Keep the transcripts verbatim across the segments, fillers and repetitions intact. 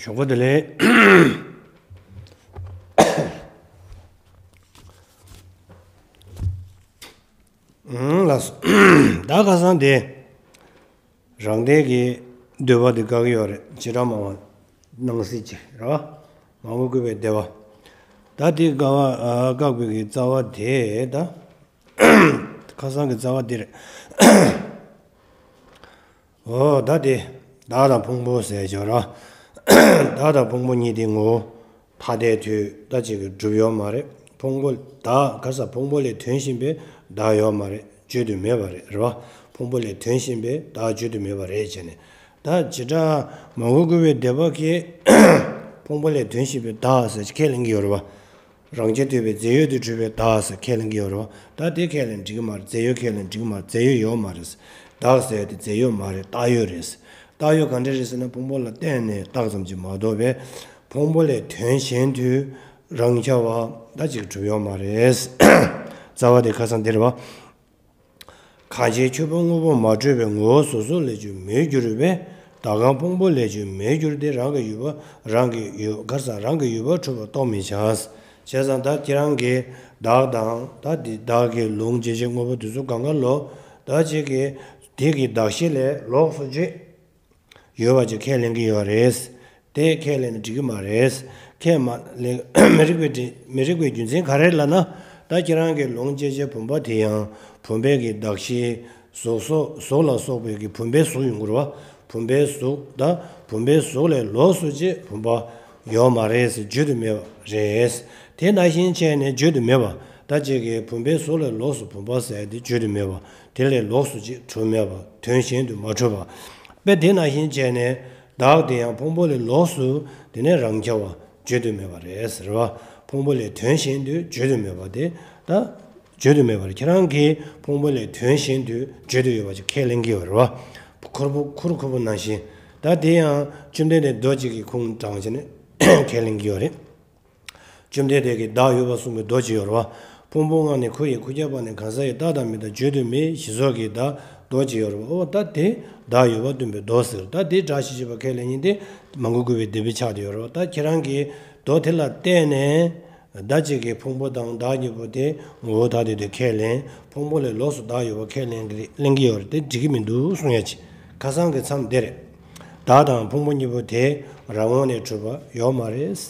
ཞོགས་པ་བདེ་ལེགས། ཨང་ལགས་སོ། ད་ཁ་སང་དེ་རང་སྡེ་གི་འདོད་པ་དེ་བཀག་གི་ཡོད་རེད། བྱེ་བྲག་སྨྲ་བ་སྣང་སྲིད་ཀྱི་རེད་བ། མང་པོས་བཀོད་པའི་བདེ་བ། ད་དེ་དགག་པ་བཀག་པའི་གི་རྩ་བ་དེ་ད། ཁ་སང་གི་རྩ་བ་འདི་རེད། འོ་ད་དེ། བདག་དང་ཕུང་པོ་ཟེར་ཅིག་ཡོད་རེད། བདག་དང་ཕུང་པོ་གཉིས་དེ་ངོ་བོ་ཐ་དད་དུས་ད་ཅིག་གི་གྲུབ་ཡོད་མ་རེད། ཕུང་པོ་བདག་ག་ས་ཕུང་པོ་ལས་དོན་བཞིན་པའི་བདག་ཡོད་མ་རེད། བརྗོད་དུ་མེད་པ་རེད། རེད་བ། ཕུང་པོ་ལས་དོན་བཞིན་པའི་བདག་བརྗོད་དུ་མེད་པ་རེད་བྱས་ནས། ད་བྱེ་བྲག་མང་པོས་བཀོད་པའི་བདེ་བ་གིས་ཕུང་པོ་ལས་དོན་བཞིན་པའི་བདག་ཟེར་ཅིག་ཁས་ལེན་གྱི་ཡོད་རེད་བ། རང་རྐྱ་ཐུབ་པའི་རྫས་ཡོད་དུ་གྲུབ་པའི་བདག་ཟེར་ཁས་ལེན་གྱི་ཡོད་རེད་བ། ད་དེ་ཁས་ལེན་འགྲིག་གི་མ་རེད། རྫས་ཡོད་ཁས་ལེན་འགྲིག་གི་མ་རེད། རྫས་ཡོད་ཡོད་མ་རེད། བདག་ཟེར་དེ་རྫས་ཡོད་མ་རེད། བཏགས་ཡོད་རེད། བཏགས་ཡོད་ག་འདྲ་རེད་ཟེར་ན་ཕུང་པོ་ལ་བརྟེན་ནས་བཏགས་ཙམ་གྱིས་མ་གཏོགས་པའི་ཕུང་པོ་ལས་དོན་གཞན་དུ་རང་རྐྱ་བ་ད་ཅིག་གྲུབ་ཡོད་མ་རེད། རྩ་བ་དེ་ཁ་སང་འདི་རེད་བ། གང་ཕྱིར་ཁྱོད་ཕུང་དངོས་པོ་མ་གྲུབ་པའི་ངོ་བོ་གཟུགས་སོགས་ལས་ཀྱང་མེད་འགྱུར་བས། བདག་གང་ཕུང་པོ་ལས་ཀྱང་མེད་འགྱུར་ཏེ། རང་གི་ཡོད་པ་རང་གི་ཡོད་ག་ས་རང་གི་ཡོད་པ་གྲུབ་པ་རྟོགས་མི་བྱ། བྱས་ཙང་ད་ཁྱེད་རང་གིས་བདག་དང་ད་འདི་བདག་གི་ལུང་འབྱེད་བྱེད་དངོས་པོ་དེ་ཚོ་གང་ག་ལོག་ད་ཅིག་གི་དེ་གི་གདགས་གཞི་ལས་ལོགས་སུ་ཅིག་ཡོད་པ་ཅིག་ཁས་ལེན་གྱི་ཡོད་རེད། དེ་ཁས་ལེན་ན་འགྲིག་གི་མ་རེད། ཁས་མ་ལེན། མི་རིགས་པའི་འགྲིག་མི་རིགས་པའི་རྒྱུ་མཚན་ག་རེ་ལབ་ན། ད་ཁྱེད་རང་གི་ལུང་འབྱེད་བྱེད་བུམ་པ་དེ་ཡང་བུམ་པའི་གི་གདགས་གཞི། གཟུགས་སོགས་གཟུགས་ལ་སོགས་པའི་གི་བུམ་པའི་གཟུགས་ཡོང་གི་རེད་བ། བུམ་པའི་གཟུགས་ད་བུམ་པའི་གཟུགས་ལས་ལོགས་སུ་ཅིག་བུམ་པ་ཡོད་མ་རེད་ཟེར་བརྗོད་དུ་མེད་པ་རེད། དེ་ནང་བཞིན་བྱས་ནས་བརྗོད་དུ་མེད་པ། ད་ཅིག་གི་བུམ་པའི་གཟུགས་ལས་ལོགས་སུ་བུམ་པ་ཟེར་དེ་བརྗོད་དུ་མེད་པ། དེ་ལས་ལོགས་སུ་ཅིག་གྲུབ་མེད་པ། དོན་གཞན་དུ་མ་གྲུབ་པ། དཔེ་དེ་ནང་བཞིན་བྱས་ནས་བདག་དེ་ཡང་ཕུང་པོ་ལས་ལོགས་སུ་དེ་ནས་རང་རྐྱ་བ་བརྗོད་དུ་མེད་པ་རེད་ཟེར་བ། ཕུང་པོ་ལས་དོན་གཞན་དུ་བརྗོད་དུ་མེད་པ་དེ་ད་བརྗོད་དུ་མེད་པ་རེད། ཁྱེད་རང་གིས་ཕུང་པོ་ལས་དོན་གཞན་དུ་བརྗོད་དུ་ཡོད་པ་ཅིག་ཁས་ལེན་གྱི་ཡོད་རེད་བ། ཁུར་པོ་ཁུར་ཁུར་པོ་ནང་བཞིན། ད་དེ་ཡང་བཅོམ་ལྡན་འདས་མདོ་གཅིག་གི་ཁུངས་དྲངས་བྱས་ནས་ཁས་ལེན་གྱི་ཡོད་རེད། བཅོམ་ལྡན་འདས་ཀྱིས་བདག་ཡོད་པར་གསུངས་པའི་མདོ་ཅིག་ཡོད་རེད་བ། ཕུང་པོ་ལྔ་ནི་ཁུ་ཡི་ཁུ་རྒྱག་པ་ནི། གང་ཟག་ཡི་རྟག་དང་མི་རྟག་བརྗོད་དུ་མེད། ཞེས་སོགས་ཀྱི་ད་མདོ་ཅིག་ཡོད་རེད་བ། འོ་ད་དེ་བདག་ཡོད་པར་སྟོན་པའི་མདོ་ཟེར། ད་དེ་སྒྲ་ཞི་བྱེད་པ་ཁས་ལེན་ཡིན་ཏེ། མང་པོས་བཀོད་པའི་བདེན་པ་ཆགས་བསྡད་ཡོད་རེད་བ། ད་ཁྱེད་རང་གིས་མདོ་དེ་ལ་བལྟས་ནས་ད་ཅིག་གི་ཕུང་པོ་དང་བདག་གཉིས་པོ་དེ་ངོ་བོ་ཐ་དད་དུ་ཁས་ལེན། ཕུང་པོ་ལས་ལོགས་སུ་བདག་ཡོད་པ་ཁས་ལེན་གྱི་ལེན་གྱི་ཡོད་རེད། དེ་འགྲིག་གི་མི་འདུག་གསུང་ཡ་ཅིག་ཁ་སང་གི་མཚམས་དེ་རེད། བདག་དང་ཕུང་པོ་གཉིས་པོ་དེ་རང་ངོས་ནས་གྲུབ་པ་ཡོད་མ་རེད།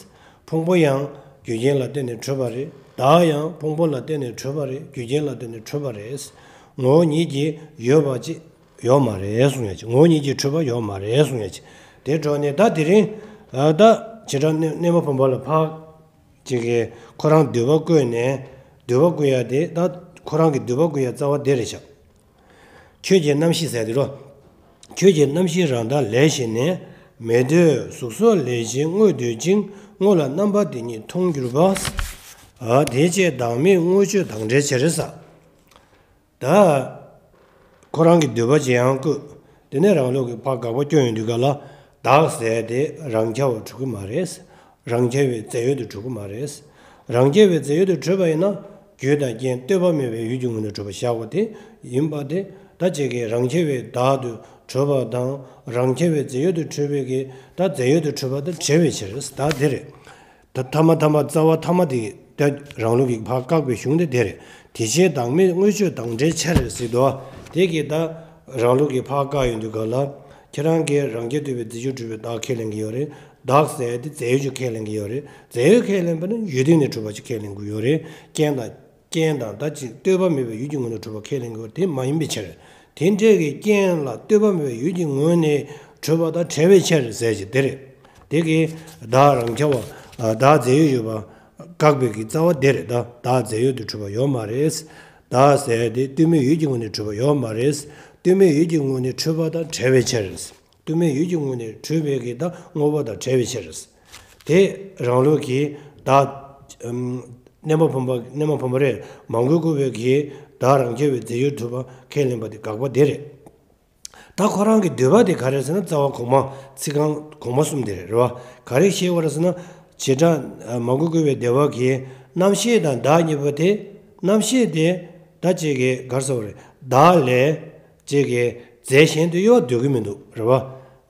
ཕུང་པོ་ཡང་རྒྱུ་རྐྱེན་ལ་བརྟེན་ནས་གྲུབ་པ་རེད། བདག་ཡང་ཕུང་པོ་ལ་བརྟེན་ནས་གྲུབ་པ་རེད། རྒྱུ་རྐྱེན་ལ་བརྟེན་ནས་གྲུབ་པ་རེད། ངོ་བོ་ཉིད་ཀྱིས་ཡོད་པ་ཅིག་ཡོད་མ་རེད་གསུང་ཡ་ཅིག་ངོ་བོ་ཉིད་ཀྱིས་གྲུབ་པ་ཡོད་མ་རེད་གསུང་ཡ་ཅིག་དེ་འཕྲོས་ནས་ད་དེ་རིང་ཨ་ད་བྱེ་བྲག་གནས་གནས་མ་བུམ་པ་ལ་ཕར་ཅིག་གིས་ཁོ་རང་འདོད་པ་བཀོད་ནས། འདོད་པ་བཀོད་ཡ་དེ་ད་ཁོ་རང་གི་འདོད་པ་བཀོད་ཡ་རྩ་བ་དེ་རེད་ཤག་ཁྱོད་ཀྱི་རྣམ་ཤེས་ཟེར་དེ་རོ། ཁྱོད་ཀྱི་རྣམ་ཤེས་རང་དག་ལས་ཞེན་ནས། མི་འདོད་གཟུགས་སོགས་ལས་ཀྱང་དངོས་འདོད་ཅིང་། དངོས་ལ་རྣམ་པ་དེ་ཉིད་མཐོང་གྱུར་པ། ཨ་དེ་ཅེས་བདག་མེད་དངོས་སྤྱོད་དང་བྲལ་ཕྱིར་ཟེར། ད་ཁོ་རང་གི་འདོད་པ་ཅིག་ཡང་བཀོད། དེ་ནས་རང་ལུགས་ཀྱི་ཕར་དགག་པ་སྐྱོན་ཡོང་དུས་ག་ལ། བདག་ཟེར་དེ་རང་རྐྱ་བ་གྲུབ་ཀྱི་མ་རེད། རང་རྐྱ་བའི་རྫས་ཡོད་དུ་གྲུབ་ཀྱི་མ་རེད། རང་རྐྱ་བའི་རྫས་ཡོད་དུ་གྲུབ་པ་ཡིན་ན། རྒྱུ་དང་རྐྱེན་ལྟོས་པ་མེད་པའི་ཡུལ་གྱི་ངོས་ནས་གྲུབ་པ་བཞག་པ་དེ་ཡིན་པ་དེ། ད་ཅིག་གིས་རང་རྐྱ་བའི་བདག་ཏུ་གྲུབ་པ་དང་། རང་རྐྱ་བའི་རྫས་ཡོད་དུ་གྲུབ་པའི་གི་ད་རྫས་ཡོད་དུ་གྲུབ་པ་དང་བྲལ་བའི་ཕྱིར། ད་དེ་རེད། ད་ཐ་མ་ཐ་མ་རྩ་བ་ཐ་མ་དེ་ད་རང་ལུགས་ཀྱི་ཕར་བཀག་པའི་གཞུང་དེ་དེ་རེད། དེ་ཕྱིར་བདག་མེད་དངོས་སྤྱོད་དང་བྲལ་ཕྱིར་ཟེར་དུས། དེ་གིས་ད་རང་ལུགས་ཀྱི་ཕར་བཀག་ཡོང་དུས་ག་ལ། ཁྱེད་རང་གིས་རང་རྐྱ་ཐུབ་པའི་རྫས་ཡོད་གྲུབ་པའི་བདག་ཁས་ལེན་གྱི་ཡོད་རེད། བདག་ཟེར་དེ་རྫས་ཡོད་ཅིག་ཁས་ལེན་གྱི་ཡོད་རེད། རྫས་ཡོད་ཁས་ལེན་པ་ན་ཡུལ་སྟེང་ནས་གྲུབ་པ་ཅིག་ཁས་ལེན་དགོས་ཡོད་རེད། རྐྱེན་དང་། རྐྱེན་དང་ད་ཅིག་ལྟོས་པ་མེད་པའི་ཡུལ་གྱི་ངོས་ནས་གྲུབ་པ་ཁས་ལེན་དགོས་དེ་མ་ཡིན་པའི་ཕྱིར། དེ་འདྲའི་གི་རྐྱེན་ལ་ལྟོས་པ་མེད་པའི་ཡུལ་གྱི་ངོས་ནས་གྲུབ་པ་དང་བྲལ་བའི་ཕྱིར་ཟེར་གྱི་དེ་རེད། དེ་གིས་བདག་རང་རྐྱ་བ། བདག་རྫས་ཡོད་ཡོད་པ་བཀག་པའི་གི་རྩ་བ་དེ་རེད། ད་བདག་རྫས་ཡོད་དུ་གྲུབ་པ་ཡོད་མ་རེད། བདག་ཟེར་དེ་ལྟོས་མེད་ཡུལ་གྱི་ངོས་ནས་གྲུབ་པ་ཡོད་མ་རེད། ལྟོས་མེད་ཡུལ་གྱི་ངོས་ནས་གྲུབ་པ་དང་བྲལ་བའི་ཕྱིར། ལྟོས་མེད་ཡུལ་གྱི་ངོས་ནས་གྲུབ་པའི་གི་ད་དངོས་པོ་དང་བྲལ་བའི་ཕྱིར། དེ་རང་ལུགས་ཀྱི་བདག་ཨམ། གནས་མ་བུམ་པ་གནས་མ་བུམ་པ་རེད། མང་པོས་བཀོད་པའི་གི་བདག་རང་རྐྱ་བའི་རྫས་ཡོད་གྲུབ་པ་ཁས་ལེན་པ་དེ་དགག་པ་དེ་རེད། ད་ཁོ་རང་གི་འདོད་པ་དེ་ག་རེ་ཟེར་ན་རྩ་བ་གོང་མ་ཚིག་རྐང་གོང་མ་གསུམ་དེ་རེད། རེད་བ། ག་རེ་བཤད་པ་རེད་ཟེར་ན། བྱེ་བྲག་མང་པོས་བཀོད་པའི་བདེ་བ་གིས་རྣམ་ཤེས་དང་བདག་གཉིས་པོ་དེ། རྣམ་ཤེས་དེ་ད་ཅིག་གི་ག་རེ་ཟེར་བ་རེད། བདག་ལས་ཅིག་གི་རྫས་གཞན་དུ་གཡོ་བ་འདོད་ཀྱི་མི་འདུག་རེད་བ།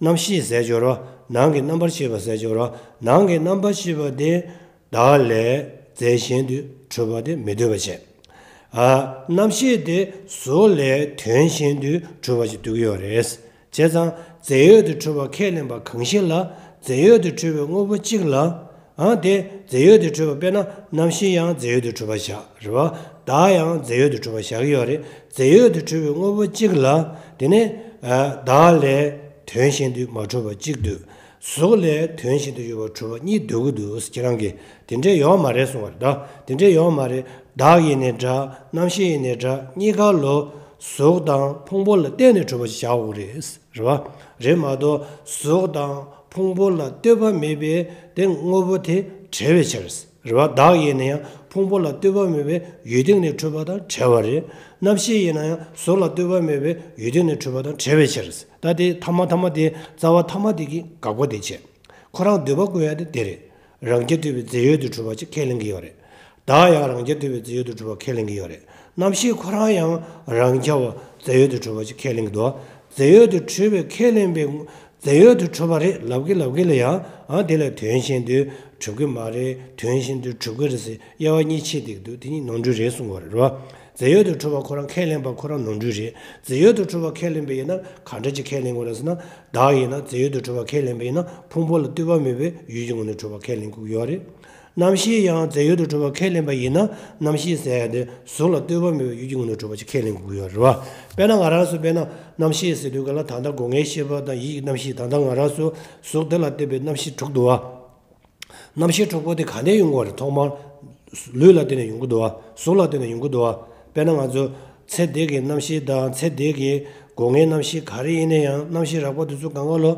རྣམ་ཤེས་ཟེར་སྦྱོར་བ། ནང་གི་རྣམ་པར་ཤེས་པ་ཟེར་གྱི་ཡོད་རེད་བ། ནང་གི་རྣམ་པར་ཤེས་པ་དེ་བདག་ལས་རྫས་གཞན་དུ་གྲུབ་པ་དེ་མི་འདོད་པ་བྱས། ཨ། རྣམ་ཤེས་དེ་གཟུགས་ལས་དོན་གཞན་དུ་གྲུབ་པ་ཞིག་འདོད་ཀྱི་ཡོད་རེད། བྱས་ཙང་རྫས་ཡོད་དུ་གྲུབ་པ་ཁས་ལེན་པ་གང་ཞིག་ལ། རྫས་ཡོད་དུ་གྲུབ་པའི་དངོས་པོ་གཅིག་ལ། ཨ། དེ་རྫས་ཡོད་དུ་གྲུབ་པ་དཔེར་ན་རྣམ་ཤེས་ཡང་རྫས་ཡོད་དུ་གྲུབ་པ་བཞག་རེད་བ། བདག་ཡང་རྫས་ཡོད་དུ་གྲུབ་པ་བཞག་གི་ཡོད་རེད། རྫས་ཡོད་དུ་གྲུབ་པའི་དངོས་པོ་གཅིག་ལ། དེ་ནས། ཨ། བདག་ལས་དོན་གཞན་དུ་མ་གྲུབ་པ་གཅིག་འདོད། གཟུགས་ལས་དོན་གཞན་དུ་ཡོད་པ་གྲུབ་པ་གཉིས་འདོད་ཀྱི་འདུག་ཁྱེད་རང་གིས་དེ་འདྲས་ཡོད་མ་རེད་གསུངས་པ་རེད་ད། དེ་འདྲས་ཡོད་མ་རེད། བདག་ཡིན་ནའི་འདྲ། རྣམ་ཤེས་ཡིན་ནའི་འདྲ། གཉིས་ཀ་ལོ། གཟུགས་དང་ཕུང་པོ་ལ་བརྟེན་ནས་གྲུབ་པ་ཞིག་བཞག་དགོས་རེད། རེད་བ། རེད་མ་གཏོགས་གཟུགས་དང་ཕུང་པོ་ལ་ལྟོས་པ་མེད་པའི་དེ་དངོས་པོ་དེ་བྲལ་བའི་ཕྱིར། རེད་བ། བདག་ཡིན་ན་ཡང་ཕུང་པོ་ལ་ལྟོས་པ་མེད་པའི་ཡུལ་སྟེང་ནས་གྲུབ་པ་དང་བྲལ་བ་རེད། རྣམ་ཤེས་ཡིན་ན་ཡང་གཟུགས་ལ་ལྟོས་པ་མེད་པའི་ཡུལ་སྟེང་ནས་གྲུབ་པ་དང་བྲལ་བའི་ཕྱིར། ད་དེ་ཐ་མ་ཐ་མ་དེ་རྩ་བ་ཐ་མ་དེ་གི་དགག་པ་དེ་བྱས། ཁོ་རང་འདོད་པ་བཀོད་ཡ་དེ་དེ་རེད། རང་རྐྱ་ལྟོས་པའི་རྫས་ཡོད་དུ་གྲུབ་པ་ཅིག་ཁས་ལེན་གྱི་ཡོད་རེད། བདག་ཡང་རང་རྐྱ་ལྟོས་པའི་རྫས་ཡོད་དུ་གྲུབ་པ་ཁས་ལེན་གྱི་ཡོད་རེད། རྣམ་ཤེས་ཁོ་རང་ཡང་རང་རྐྱ་བ་རྫས་ཡོད་དུ་གྲུབ་པ་ཅིག་ཁས་ལེན་གྱི་འདུག་རྫས་ཡོད་དུ་གྲུབ་པའི་ཁས་ལེན་པའི། རྫས་ཡོད་དུ་གྲུབ་པ་རེད་ལབ་ཀྱི་ལབ་ཀྱི་ལ་ཡང་། ཨ། དེ་ལ་དོན་གཞན་དུ་གྲུབ་ཀྱི་མ་རེད། དོན་གཞན་དུ་གྲུབ་ཀྱི་རེད་ཟེར་དབྱེ་བ་གཉིས་ཕྱེ་བསྡད་ཀྱི་འདུག་དེ་གཉིས་ནོར་འཁྲུལ་རེད་གསུང་གི་ཡོད་རེད་བ། རྫས་ཡོད་དུ་གྲུབ་པ་ཁོ་རང་ཁས་ལེན་པ་ཁོ་རང་ནོར་འཁྲུལ་རེད། རྫས་ཡོད་དུ་གྲུབ་པ་ཁས་ལེན་པ་ཡིན་ན་ག་འདྲ་ཅིག་ཁས་ལེན་དགོས་རེད་ཟེར་ན། བདག་ཡིན་ན་རྫས་ཡོད་དུ་གྲུབ་པ་ཁས་ལེན་པ་ཡིན་ན་ཕུང་པོ་ལ་ལྟོས་པ་མེད་པའི་ཡུལ་གྱི་ངོས་ནས་གྲུབ་པ་ཁས་ལེན་དགོས་ཀྱི་ཡོད་རེད། རྣམ་ཤེས་ཡང་རྫས་ཡོད་དུ་གྲུབ་པ་ཁས་ལེན་པ་ཡིན་ན། རྣམ་ཤེས་ཟེར་ཡ་དེ་གཟུགས་ལ་ལྟོས་པ་མེད་པའི་ཡུལ་གྱི་ངོས་ནས་གྲུབ་པ་ཅིག་ཁས་ལེན་དགོས་ཀྱི་ཡོད་རེད་བ། དཔེར་ན་ང་རང་ཚོ་དཔེར་ན་རྣམ་ཤེས་ཟེར་དུས་ག་ལ་ད་ལྟ་སྒོ་ལྔའི་ཤེས་པ་དང་ཡིད་ཀྱི་རྣམ་ཤེས། ད་ལྟ་ང་རང་ཚོ་གཟུགས་དེ་ལ་ལྟོས་པའི་རྣམ་ཤེས་དྲུག་འདུག་བ། རྣམ་ཤེས་དྲུག་པོ་དེ་ག་ནས་ཡོང་གི་ཡོད་རེད། ཐོག་མར་ལུས་ལ་བརྟེན་ནས་ཡོང་གི་འདུག་བ། གཟུགས་ལ་བརྟེན་ནས་ཡོང་གི་འདུག་བ། དཔེར་ན་ང་ཚོ་ཚེ་འདས་ཀྱི་རྣམ་ཤེས་དང་ཚེ་འདས་ཀྱི་སྒོ་ལྔའི་རྣམ་ཤེས་ག་རེ་ཡིན་ན་ཡང་། རྣམ་ཤེས་རགས་པ་དེ་ཚོ་གང་ག་ལོ།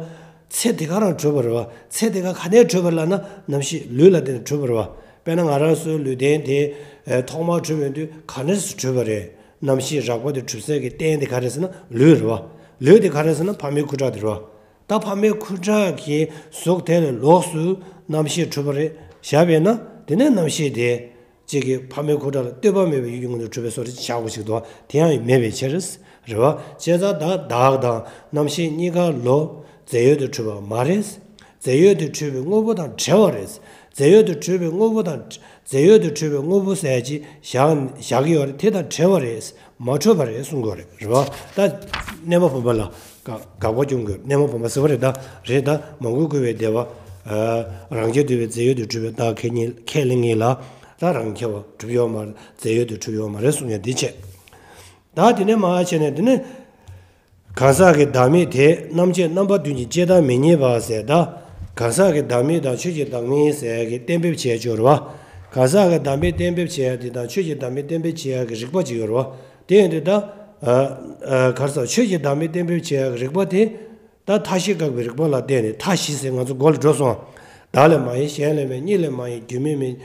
ཚེ་འདི་ག་རང་གྲུབ་པ་རེད་བ། ཚེ་འདི་ག་ག་ནས་གྲུབ་པ་ལབ་ན་རྣམ་ཤེས་ལུས་ལ་བརྟེན་ནས་གྲུབ་པ་རེད་བ། དཔེར་ན་ང་རང་ཚོའི་ལུས་རྟེན་དེ་ཨེ་ཐོག་མར་གྲུབ་ཡོང་དུས་ག་ནས་སུ་གྲུབ་པ་རེད། རྣམ་ཤེས་རགས་པ་དེ་གྲུབ་སའི་གི་རྟེན་དེ་ག་རེད་ཟེར་ན་ལུས་རེད་བ། ལུས་དེ་ག་རེད་ཟེར་ན་ཕ་མའི་ཁུ་ཁྲག་དེ་རེད་བ། ད་ཕ་མའི་ཁུ་ཁྲག་གི་གཟུགས་དེ་ལས་ལོགས་སུ་རྣམ་ཤེས་གྲུབ་པ་རེད་བཞག་པས་ན། དེ་ནས་རྣམ་ཤེས་དེ་གཅིག་གིས་ཕ་མའི་ཁུ་ཁྲག་ལ་ལྟོས་པ་མེད་པའི་ཡུལ་གྱི་ངོས་ནས་གྲུབ་པའི་བཟོ་འདྲ་ཅིག་བཞག་དགོས་ཞིག་འདུག་དེ་ཡང་མེད་པའི་ཕྱིར། རེད་བ། བྱས་ཙང་ད་བདག་དང་རྣམ་ཤེས་གཉིས་ཀ་ལོ་རྫས་ཡོད་དུ་གྲུབ་པ་མ་རེད། རྫས་ཡོད་དུ་གྲུབ་པའི་དངོས་པོ་དང་བྲལ་བ་རེད། རྫས་ཡོད་དུ་གྲུབ་པའི་དངོས་པོ་དང་། རྫས་ཡོད་དུ་གྲུབ་པའི་དངོས་པོ་ཟེར་ཅིག་བཞག་བཞག་གི་ཡོད་རེད། དེ་དང་བྲལ་བ་རེད། མ་གྲུབ་པ་རེད་གསུང་གི་ཡོད་རེད། རེད་བ། ད་གནས་མ་བུམ་པ་ལ་དགག་དགག་པ་སྐྱོན་གྱི་ཡོད། གནས་མ་བུམ་པ་ཟེར་བ་རེད་ད། རེད་ད། མང་པོས་བཀོད་པའི་སྡེ་པ། རང་རྐྱ་ལྟོས་པའི་རྫས་ཡོད་དུ་གྲུབ་པའི་བདག་ཁས་ཉིད་ཁས་ལེན་ངེས་ལ། ད་རང་རྐྱ་བ་གྲུབ་ཡོད་མ་རེད། རྫས་ཡོད་དུ་གྲུབ་ཡོད་མ་རེད་གསུང་ཡ་འདི་བྱས། ད་དེ་ནས་མར་བྱས་ནས་དེ་ནས། གང་ཟག་གི་བདག་མེད་དེ་རྣམ་བཅད་རྣམ་པ་བདུན་གྱི་དཔྱད་བདག་མི་རྙེད་པ་ཟེར་ད། གང་ཟག་གི་བདག་མེད་དང་ཆོས་ཀྱི་བདག་མེད་ཟེར་ཡ་གི་གཏན་འབེབས་བྱས་ཡོད་རེད་བ། གང་ཟག་གི་བདག་མེད་གཏན་འབེབས་བྱས་ཡ་དེ་དང་ཆོས་ཀྱི་བདག་མེད་གཏན་འབེབས་བྱས་ཡ་གི་རིགས་པ་ཅིག་ཡོད་རེད་བ། དེ་ཡིན་དུས་ད། ཨ། ཨ། ག་རེ་ཟེར། ཆོས་ཀྱི་བདག་མེད་གཏན་འབེབས་བྱས་ཡ་གི་རིགས་པ་དེ། ད་མཐའ་བཞི་བཀག་པའི་རིགས་པ་ལ་བརྟེན་ནས། མཐའ་བཞི་ཟེར་ང་ཚོ་མགོ་ལ་འགྲོ་སོང་། བདག་ལས་མ་ཡིན་གཞན་ལས་མིན། གཉིས་ལས་མ་ཡིན་རྒྱུ་མེད་མིན།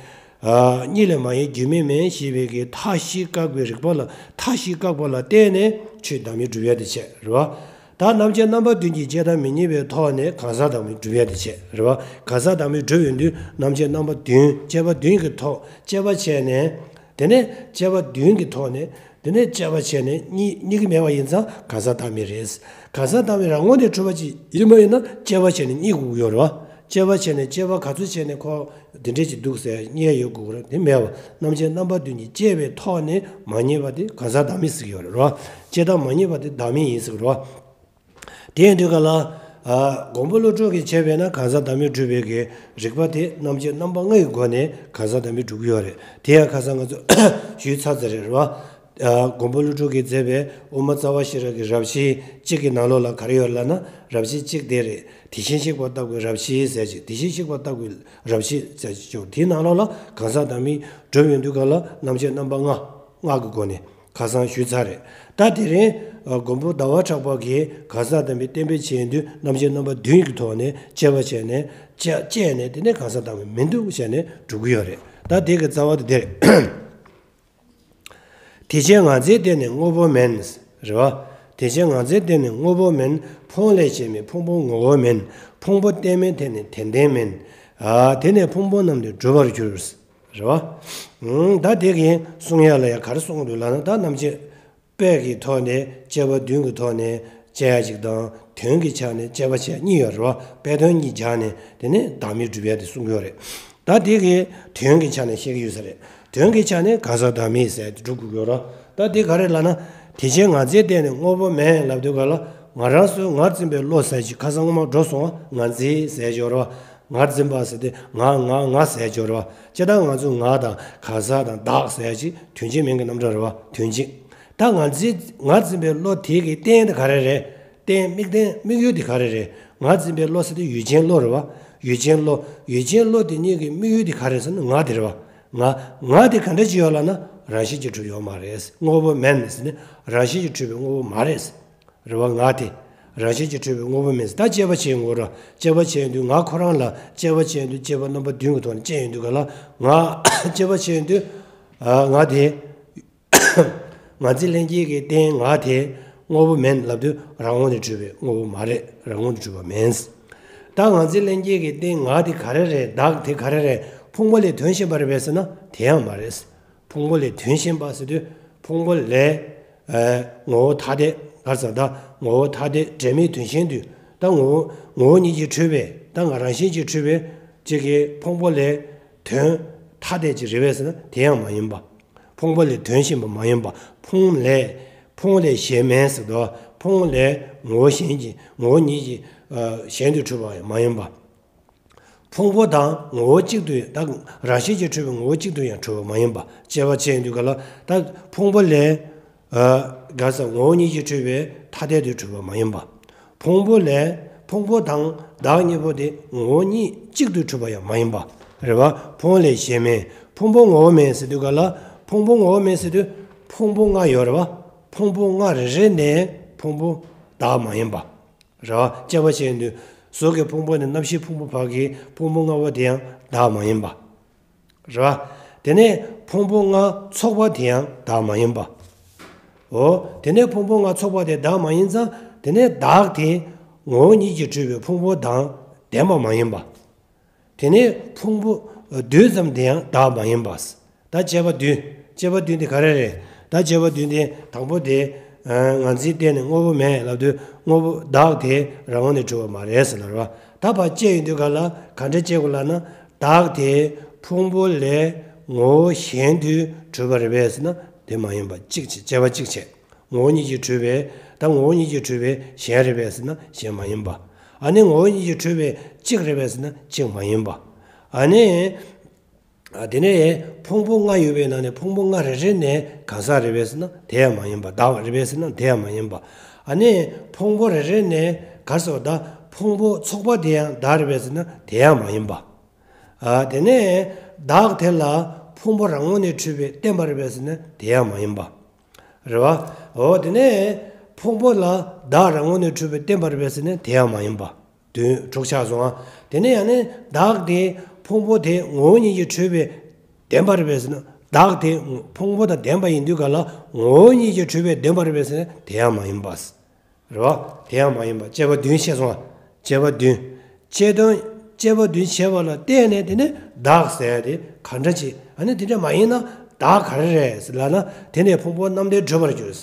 ཨ། གཉིས་ལས་མ་ཡིན་རྒྱུ་མེད་མིན་ཞེས་པའི་གི་མཐའ་བཞི་བཀག་པའི་རིགས་པ་ལ། མཐའ་བཞི་བཀག་པ་ལ་བརྟེན་ནས་ཆོས་བདག་མེད་སྒྲུབ་ཡ་དེ་བྱས་རེད་བ། ད་རྣམ་བཅད་རྣམ་པ་བདུན་གྱི་དཔྱད་བདག་མི་རྙེད་པའི་ཐོག་ནས་གང་ཟག་བདག་མེད་སྒྲུབ་ཡ་དེ་བྱས་རེད་བ། གང་ཟག་བདག་མེད་སྒྲུབ་ཡོང་དུས་རྣམ་བཅད་རྣམ་པ་བདུན། དཔྱད་པ་བདུན་གྱི་ཐོག་དཔྱད་པ་བྱས་ནས། དེ་ནས་དཔྱད་པ་བདུན་གྱི་ཐོག་ནས། དེ་ནས་དཔྱད་པ་བྱས་ནས་རྙེད་རྙེད་ཀྱི་མེད་པ་ཡིན་ཙང་གང་ཟག་བདག་མེད་རེད། གང་ཟག་བདག་མེད་རང་ངོས་ནས་གྲུབ་པ་ཅིག་ཡིན་པ་ཡིན་ན་དཔྱད་པ་བྱས་ནས་རྙེད་དགོས་ཀྱི་ཡོད་རེད་བ། དཔྱད་པ་བྱས་ནས་དཔྱད་པ་ག་ཚོད་བྱས་ནས་ཁོ་འདི་འདྲས་ཅིག་འདུག་ཟེར་རྙེད་ཡོང་དགོས་ཀྱི་རེད། དེ་མེད་པ། རྣམ་བཅད་རྣམ་པ་བདུན་གྱིས་དཔྱད་པའི་ཐོག་ནས་མ་རྙེད་པ་དེ་གང་ཟག་བདག་མེད་ཟེར་གྱི་ཡོད་རེད་བ། དཔྱད་བདག་མ་རྙེད་པ་དེ་བདག་མེད་ཡིན་ཟེར་གྱི་རེད་བ། དེ་ཡིན་དུས་ག་ལ། ཨ། མགོན་པོ་ཀླུ་སྒྲུབ་ཀྱིས་བྱས་པས་ན་གང་ཟག་བདག་མེད་སྒྲུབ་པའི་གི་རིགས་པ་དེ་རྣམ་བཅད་རྣམ་པ་ལྔ་ཡི་སྒོ་ནས་གང་ཟག་བདག་མེད་སྒྲུབ་ཀྱི་ཡོད་རེད། དེ་ཡང་ཁ་སང་ང་ཚོ་ཞུས་ཚར་ཚར་རེད་བ། ཨ། མགོན་པོ་ཀླུ་སྒྲུབ་ཀྱིས་མཛད་པའི་དབུ་མ་རྩ་བ་ཤེས་རབ་ཀྱི་རབ་བྱེད་གཅིག་གི་ནང་ལོགས་ལ་ག་རེ་ཡོད་ལབ་ན། རབ་བྱེད་གཅིག་དེ་རེད། དེ་བཞིན་གཤེགས་པ་ལྟ་བུའི་རབ་བྱེད་ཟེར་ཅིག་དེ་བཞིན་གཤེགས་པ་ལྟ་བུའི་རབ་བྱེད་ཟེར་ཅིག་དེའི་ནང་ལོགས་ལ་གང་ཟག་བདག་མེད་སྒྲུབ་ཡོང་དུས་ག་ལ་རྣམ་བཅད་རྣམ་པ་ལྔ། ལྔ་གི་སྒོ་ནས། ཁ་སང་ཞུས་ཚར་རེད། ད་དེ་རིང་། ཨ། མགོན་པོ་ཟླ་བ་གྲགས་པ་གིས་གང་ཟག་བདག་མེད་གཏན་འབེབས་བྱེད་དུས་རྣམ་བཅད་རྣམ་པ་བདུན་གྱི་ཐོག་ནས་དཔྱད་པ་བྱས་ནས། དཔྱད་དཔྱད་ནས་དེ་ནས་གང་ཟག་བདག་མེད་མི་འདུག་བྱས་ནས་སྒྲུབ་ཀྱི་ཡོད་རེད། ད་དེ་གི་རྩ་བ་དེ་དེ་རེད། དེ་བྱས་ངར་འཛིན་བརྟེན་ནས་དངོས་པོ་མིན། རེད་བ། དེ་བྱས་ངར་འཛིན་བརྟེན་ནས་དངོས་པོ་མིན། ཕུང་ལས་སྐྱེས་མིན་ཕུང་པོ་ངོ་བོ་མིན། ཕུང་པོ་རྟེན་མིན་དེ་ནི་དེ་ལྡན་མིན། ཨ། དེ་ནས་ཕུང་པོ་རྣམས་ནི་གྲུབ་པར་འགྱུར། རེད་བ། ཨང་། ད་དེ་གིས་གསུང་ཡ་ལ་ཡ་ག་རེ་གསུང་གི་འདུག་ལབ་ན། ད་རྣམ་བཅད་དཔེ་གི་ཐོག་ནས་དཔྱད་པ་བདུན་གྱི་ཐོག་ནས་དཔྱད་ཡ་ཅིག་དང་། དོན་གྱི་ཆ་ནས་དཔྱད་པ་བྱེད་གཉིས་ཡོད་རེད་བ། དཔེ་དོན་གཉིས་སྦྱར་ནས་དེ་ནས་བདག་མེད་སྒྲུབ་ཡ་དེ་གསུང་གི་ཡོད་རེད། ད་དེ་གི་དོན་གྱི་ཆ་ནས་བཤད་ཀྱི་ཡོད་ས་རེད། དོན་གྱི་ཆ་ནས་གང་ཟག་བདག་མེད་ཟེར་དེ་སྒྲུབ་དགོས་ཀྱི་ཡོད་རེད། ད་དེ་ག་རེ་ལབ་ན། དེ་བཞིན་ངར་འཛིན་བརྟེན་ནས་དངོས་པོ་མེད་ལབ་དུས་ག་ལ། ང་རང་ཚོའི་ངར་འཛིན་པའི་བློ་ཟེར་ཅིག་ཁ་སང་སྔོན་མ་འགྲོ་སོང་བ། ངར་འཛིན་ཟེར་ཡོད་རེད་བ། ངར་འཛིན་པ་ཟེར་དུས་ང་ང་ང་ཟེར་ཡོད་རེད་བ། སྤྱིར་བཏང་ང་ཚོས་ང་དང་གང་ཟག་དང་བདག་ཟེར་ཅིག་དོན་གཅིག་མིང་གི་རྣམ་གྲངས་རེད་བ། དོན་གཅིག་ད་ངར་འཛིན་ངར་འཛིན་པའི་བློ་དེ་གི་རྟེན་དེ་ག་རེ་རེད། རྟེན་དམིགས་རྟེན་དམིགས་ཡུལ་དེ་ག་རེ་རེད། ངར་འཛིན་པའི་བློ་ཟེར་དུས་ཡུལ་ཅན་བློ་རེད་བ། ཡུལ་ཅན་བློ། ཡུལ་ཅན་བློ་དེ་གཉིས་ཀྱི་དམིགས་ཡུལ་དེ་ག་རེ་ཟེར་ན་ང་དེ་རེད་བ། ང་ང་དེ་ག་འདྲ་ཅིག་ཡོད་ལབ་ན་རང་བཞིན་གྱིས་གྲུབ་ཡོད་མ་རེད། དངོས་པོ་མིན་ཟེར་ནས་རང་བཞིན་གྱིས་གྲུབ་པའི་དངོས་པོ་མ་རེད། རེད་བ། ང་དེ་རང་བཞིན་གྱིས་གྲུབ་པའི་དངོས་པོ་མིན་ཟེར། ད་དཔྱད་པ་བྱེད་དགོས་ར། དཔྱད་པ་བྱེད་དུས་ང་ཁོ་རང་ལ་དཔྱད་པ་བྱེད་དུས་དཔྱད་པ་རྣམ་པ་བདུན་གྱི་ཐོག་ནས་དཔྱད་ཡོང་དུས་ག་ལ། ང་དཔྱད་པ་བྱེད་དུས་ཨ་ང་དེ། ངར་འཛིན་ལྷན་སྐྱེས་ཀྱི་རྟེན་ང་དེ་དངོས་པོ་མིན་ལབ་དུས་རང་ངོས་ནས་གྲུབ་པའི་དངོས་པོ་མ་རེད། རང་ངོས་ནས་གྲུབ་པ་མིན། ད་ངར་འཛིན་ལྷན་སྐྱེས་ཀྱི་རྟེན་ང་དེ་ག་རེ་རེད། བདག་དེ་ག་རེ་རེད། ཕུང་པོ་ལས་དོན་གཞན་པ་རེད་པས་ཟེར་ན་དེ་ཡང་མ་རེད། ཕུང་པོ་ལས་དོན་གཞན་པ་ཟེར་དུས་ཕུང་པོ་ལས་ཨ་ངོ་བོ་ཐ་དད་ག་རེ་ཟེར། ད་ངོ་བོ་ཐ་དད་འབྲེལ་མེད་དོན་གཞན་དུ། ད་ངོ་བོ་ངོ་བོ་ཉིད་ཀྱིས་གྲུབ་པའི་ད་ང་རང་བཞིན་གྱིས་གྲུབ་པའི་ཅིག་གི་ཕུང་པོ་ལས་དོན་ཐ་དད་ཅིག་རེད་པས་ཟེར་ན་དེ་ཡང་མ་ཡིན་པ། ཕུང་པོ་ལས་དོན་གཞན་པ་མ་ཡིན་པ། ཕུང་ལས་ཕུང་ལས་གཞན་མིན་ཟེར་དུས་ཕུང་ལས་ངོ་བོ་གཞན་གྱི་ངོ་བོ་ཉིད་ཀྱིས་ཨ་གཞན་དུ་གྲུབ་པ་ཡང་མ་ཡིན་པ། ཕུང་པོ་དང་ངོ་བོ་གཅིག་ཏུ་ད་རང་བཞིན་གྱིས་གྲུབ་པའི་ངོ་བོ་གཅིག་ཏུ་ཡང་གྲུབ་པ་མ་ཡིན་པ། དཔྱད་པ་བྱེད་དུས་ག་ལ་ད་ཕུང་པོ་ལས་ཨ་ག་རེ་ཟེར། ངོ་བོ་ཉིད་ཀྱིས་གྲུབ་པའི་ཐ་དད་དུ་གྲུབ་པ་མ་ཡིན་པ། ཕུང་པོ་ལས་ཕུང་པོ་དང་བདག་གཉིས་པོ་དེ་ངོ་བོ་ཉིད་གཅིག་ཏུ་གྲུབ་པ་ཡང་མ་ཡིན་པ་རེད་བ། ཕུང་ལས་གཞན་མིན། ཕུང་པོ་ངོ་བོ་མིན་ཟེར་དུས་ག་ལ། ཕུང་པོ་ངོ་བོ་མིན་ཟེར་དུས་ཕུང་པོ་ལྔ་ཡོད་རེད་བ། ཕུང་པོ་ལྔ་རེ་རེ་ནས་ཕུང་པོ་བདག་མ་ཡིན་པ། རེད་བ། དཔྱད་པ་བྱེད་དུས་གཟུགས་ཀྱི་ཕུང་པོ་ནས་རྣམ་ཤེས་ཕུང་པོ་བར་གྱི་ཕུང་པོ་ལྔ་པོ་དེ་ཡང་བདག་མ་ཡིན་པ། རེད་བ། དེ་ནས་ཕུང་པོ་ལྔ་ཚོགས་པ་དེ་ཡང་བདག་མ་ཡིན་པ། འོ། དེ་ནས་ཕུང་པོ་ལྔ་ཚོགས་པ་དེ་བདག་མ་ཡིན་ཙང་དེ་ནས་བདག་དེ་ངོ་བོ་ཉིད་ཀྱིས་གྲུབ་པའི་ཕུང་པོ་དང་ལྡན་པ་མ་ཡིན་པ། དེ་ནས་ཕུང་པོ་བདུན་ཙམ་དེ་ཡང་བདག་མ་ཡིན་པ། ད་དཔྱད་པ་བདུན། དཔྱད་པ་བདུན་དེ་ག་རེ་རེད། ད་དཔྱད་པ་བདུན་དེ་དང་པོ་དེ་ངར་འཛིན་བརྟེན་ནས་དངོས་པོ་མེད་ལབ་དུས་དངོས་པོ་བདག་དེ་རང་ངོས་ནས་གྲུབ་པ་མ་རེད་ཟེར་ལབ་རེད་བ། ད་ཕར་དཔྱད་ཡོང་དུས་ག་ལ་ག་འདྲ་དཔྱད་དགོས་ལབ་ན། བདག་དེ་ཕུང་པོ་ལས་ངོ་བོ་གཞན་དུ་གྲུབ་པ་རེད་པས་ཟེར་ན་དེ་མ་ཡིན་པ་གཅིག་བྱས། དཔྱད་པ་གཅིག་བྱས། ངོ་བོ་ཉིད་ཀྱིས་གྲུབ་པའི་ད་ངོ་བོ་ཉིད་ཀྱིས་གྲུབ་པའི་གཞན་རེད་པས་ཟེར་ན་གཞན་མ་ཡིན་པ། ཨ་ནི་ངོ་བོ་ཉིད་ཀྱིས་གྲུབ་པའི་གཅིག་རེད་པས་ཟེར་ན་གཅིག་མ་ཡིན་པ། ཨ་ནི་ཨ་དེ་ནས་ཕུང་པོ་ལྔ་ཡོད་པའི་ནང་ནས་ཕུང་པོ་ལྔ་རེ་རེ་ནས་གང་ཟག་རེད་པས་ཟེར་ན་དེ་ཡང་མ་ཡིན་པ། བདག་རེད་པས་ཟེར་ན་དེ་ཡང་མ་ཡིན་པ། ཨ་ནི་ཕུང་པོ་རེ་རེ་ནས་ག་རེ་ཟེར་བ། ད་ཕུང་པོ་ཚོགས་པ་དེ་ཡང་བདག་རེད་པས་ཟེར་ན་དེ་ཡང་མ་ཡིན་པ། ཨ་དེ་ནས་བདག་དེ་ལ་ཕུང་པོ་རང་ངོས་ནས་གྲུབ་པའི་བརྟེན་པ་རེད་པས་ཟེར་ན་དེ་ཡང་མ་ཡིན་པ། རེད་བ། འོ་དེ་ནས་ཕུང་པོ་ལ་བདག་རང་ངོས་ནས་གྲུབ་པའི་བརྟེན་པ་རེད་པས་ཟེར་ན་དེ་ཡང་མ་ཡིན་པ། བདུན་དྲུག་ཆགས་སོང་ཨ། དེ་ནས་ཡང་ནི་བདག་དེ་ཕུང་པོ་དེ་ངོ་བོ་ཉིད་ཀྱིས་གྲུབ་པའི་བདེན་པ་རེད་པས་ཟེར་ན། བདག་དེ་ཕུང་པོ་དང་ལྡན་པ་ཡིན་དུས་ག་ལ་ངོ་བོ་ཉིད་ཀྱིས་གྲུབ་པའི་བདེན་པ་རེད་པས་ཟེར་ན་དེ་ཡང་མ་ཡིན་པ། རེད་བ། དེ་ཡང་མ་ཡིན་པ། དཔྱད་པ་བདུན་བཤད་སོང་ཨ། དཔྱད་པ་བདུན། དཔྱད་དོན་དཔྱད་པ་བདུན་བྱས་པ་ལ་བརྟེན་ནས་དེ་ནས་བདག་ཟེར་ཡ་དེ་ག་འདྲ་ཅིག་ཨ་ནི་དེ་འདྲ་མ་ཡིན་ན་བདག་ག་རེ་རེད་ཟེར་ལབ་ན། དེ་ནས་ཕུང་པོ་རྣམ་བདེན་གྲུབ་པར་འགྱུར།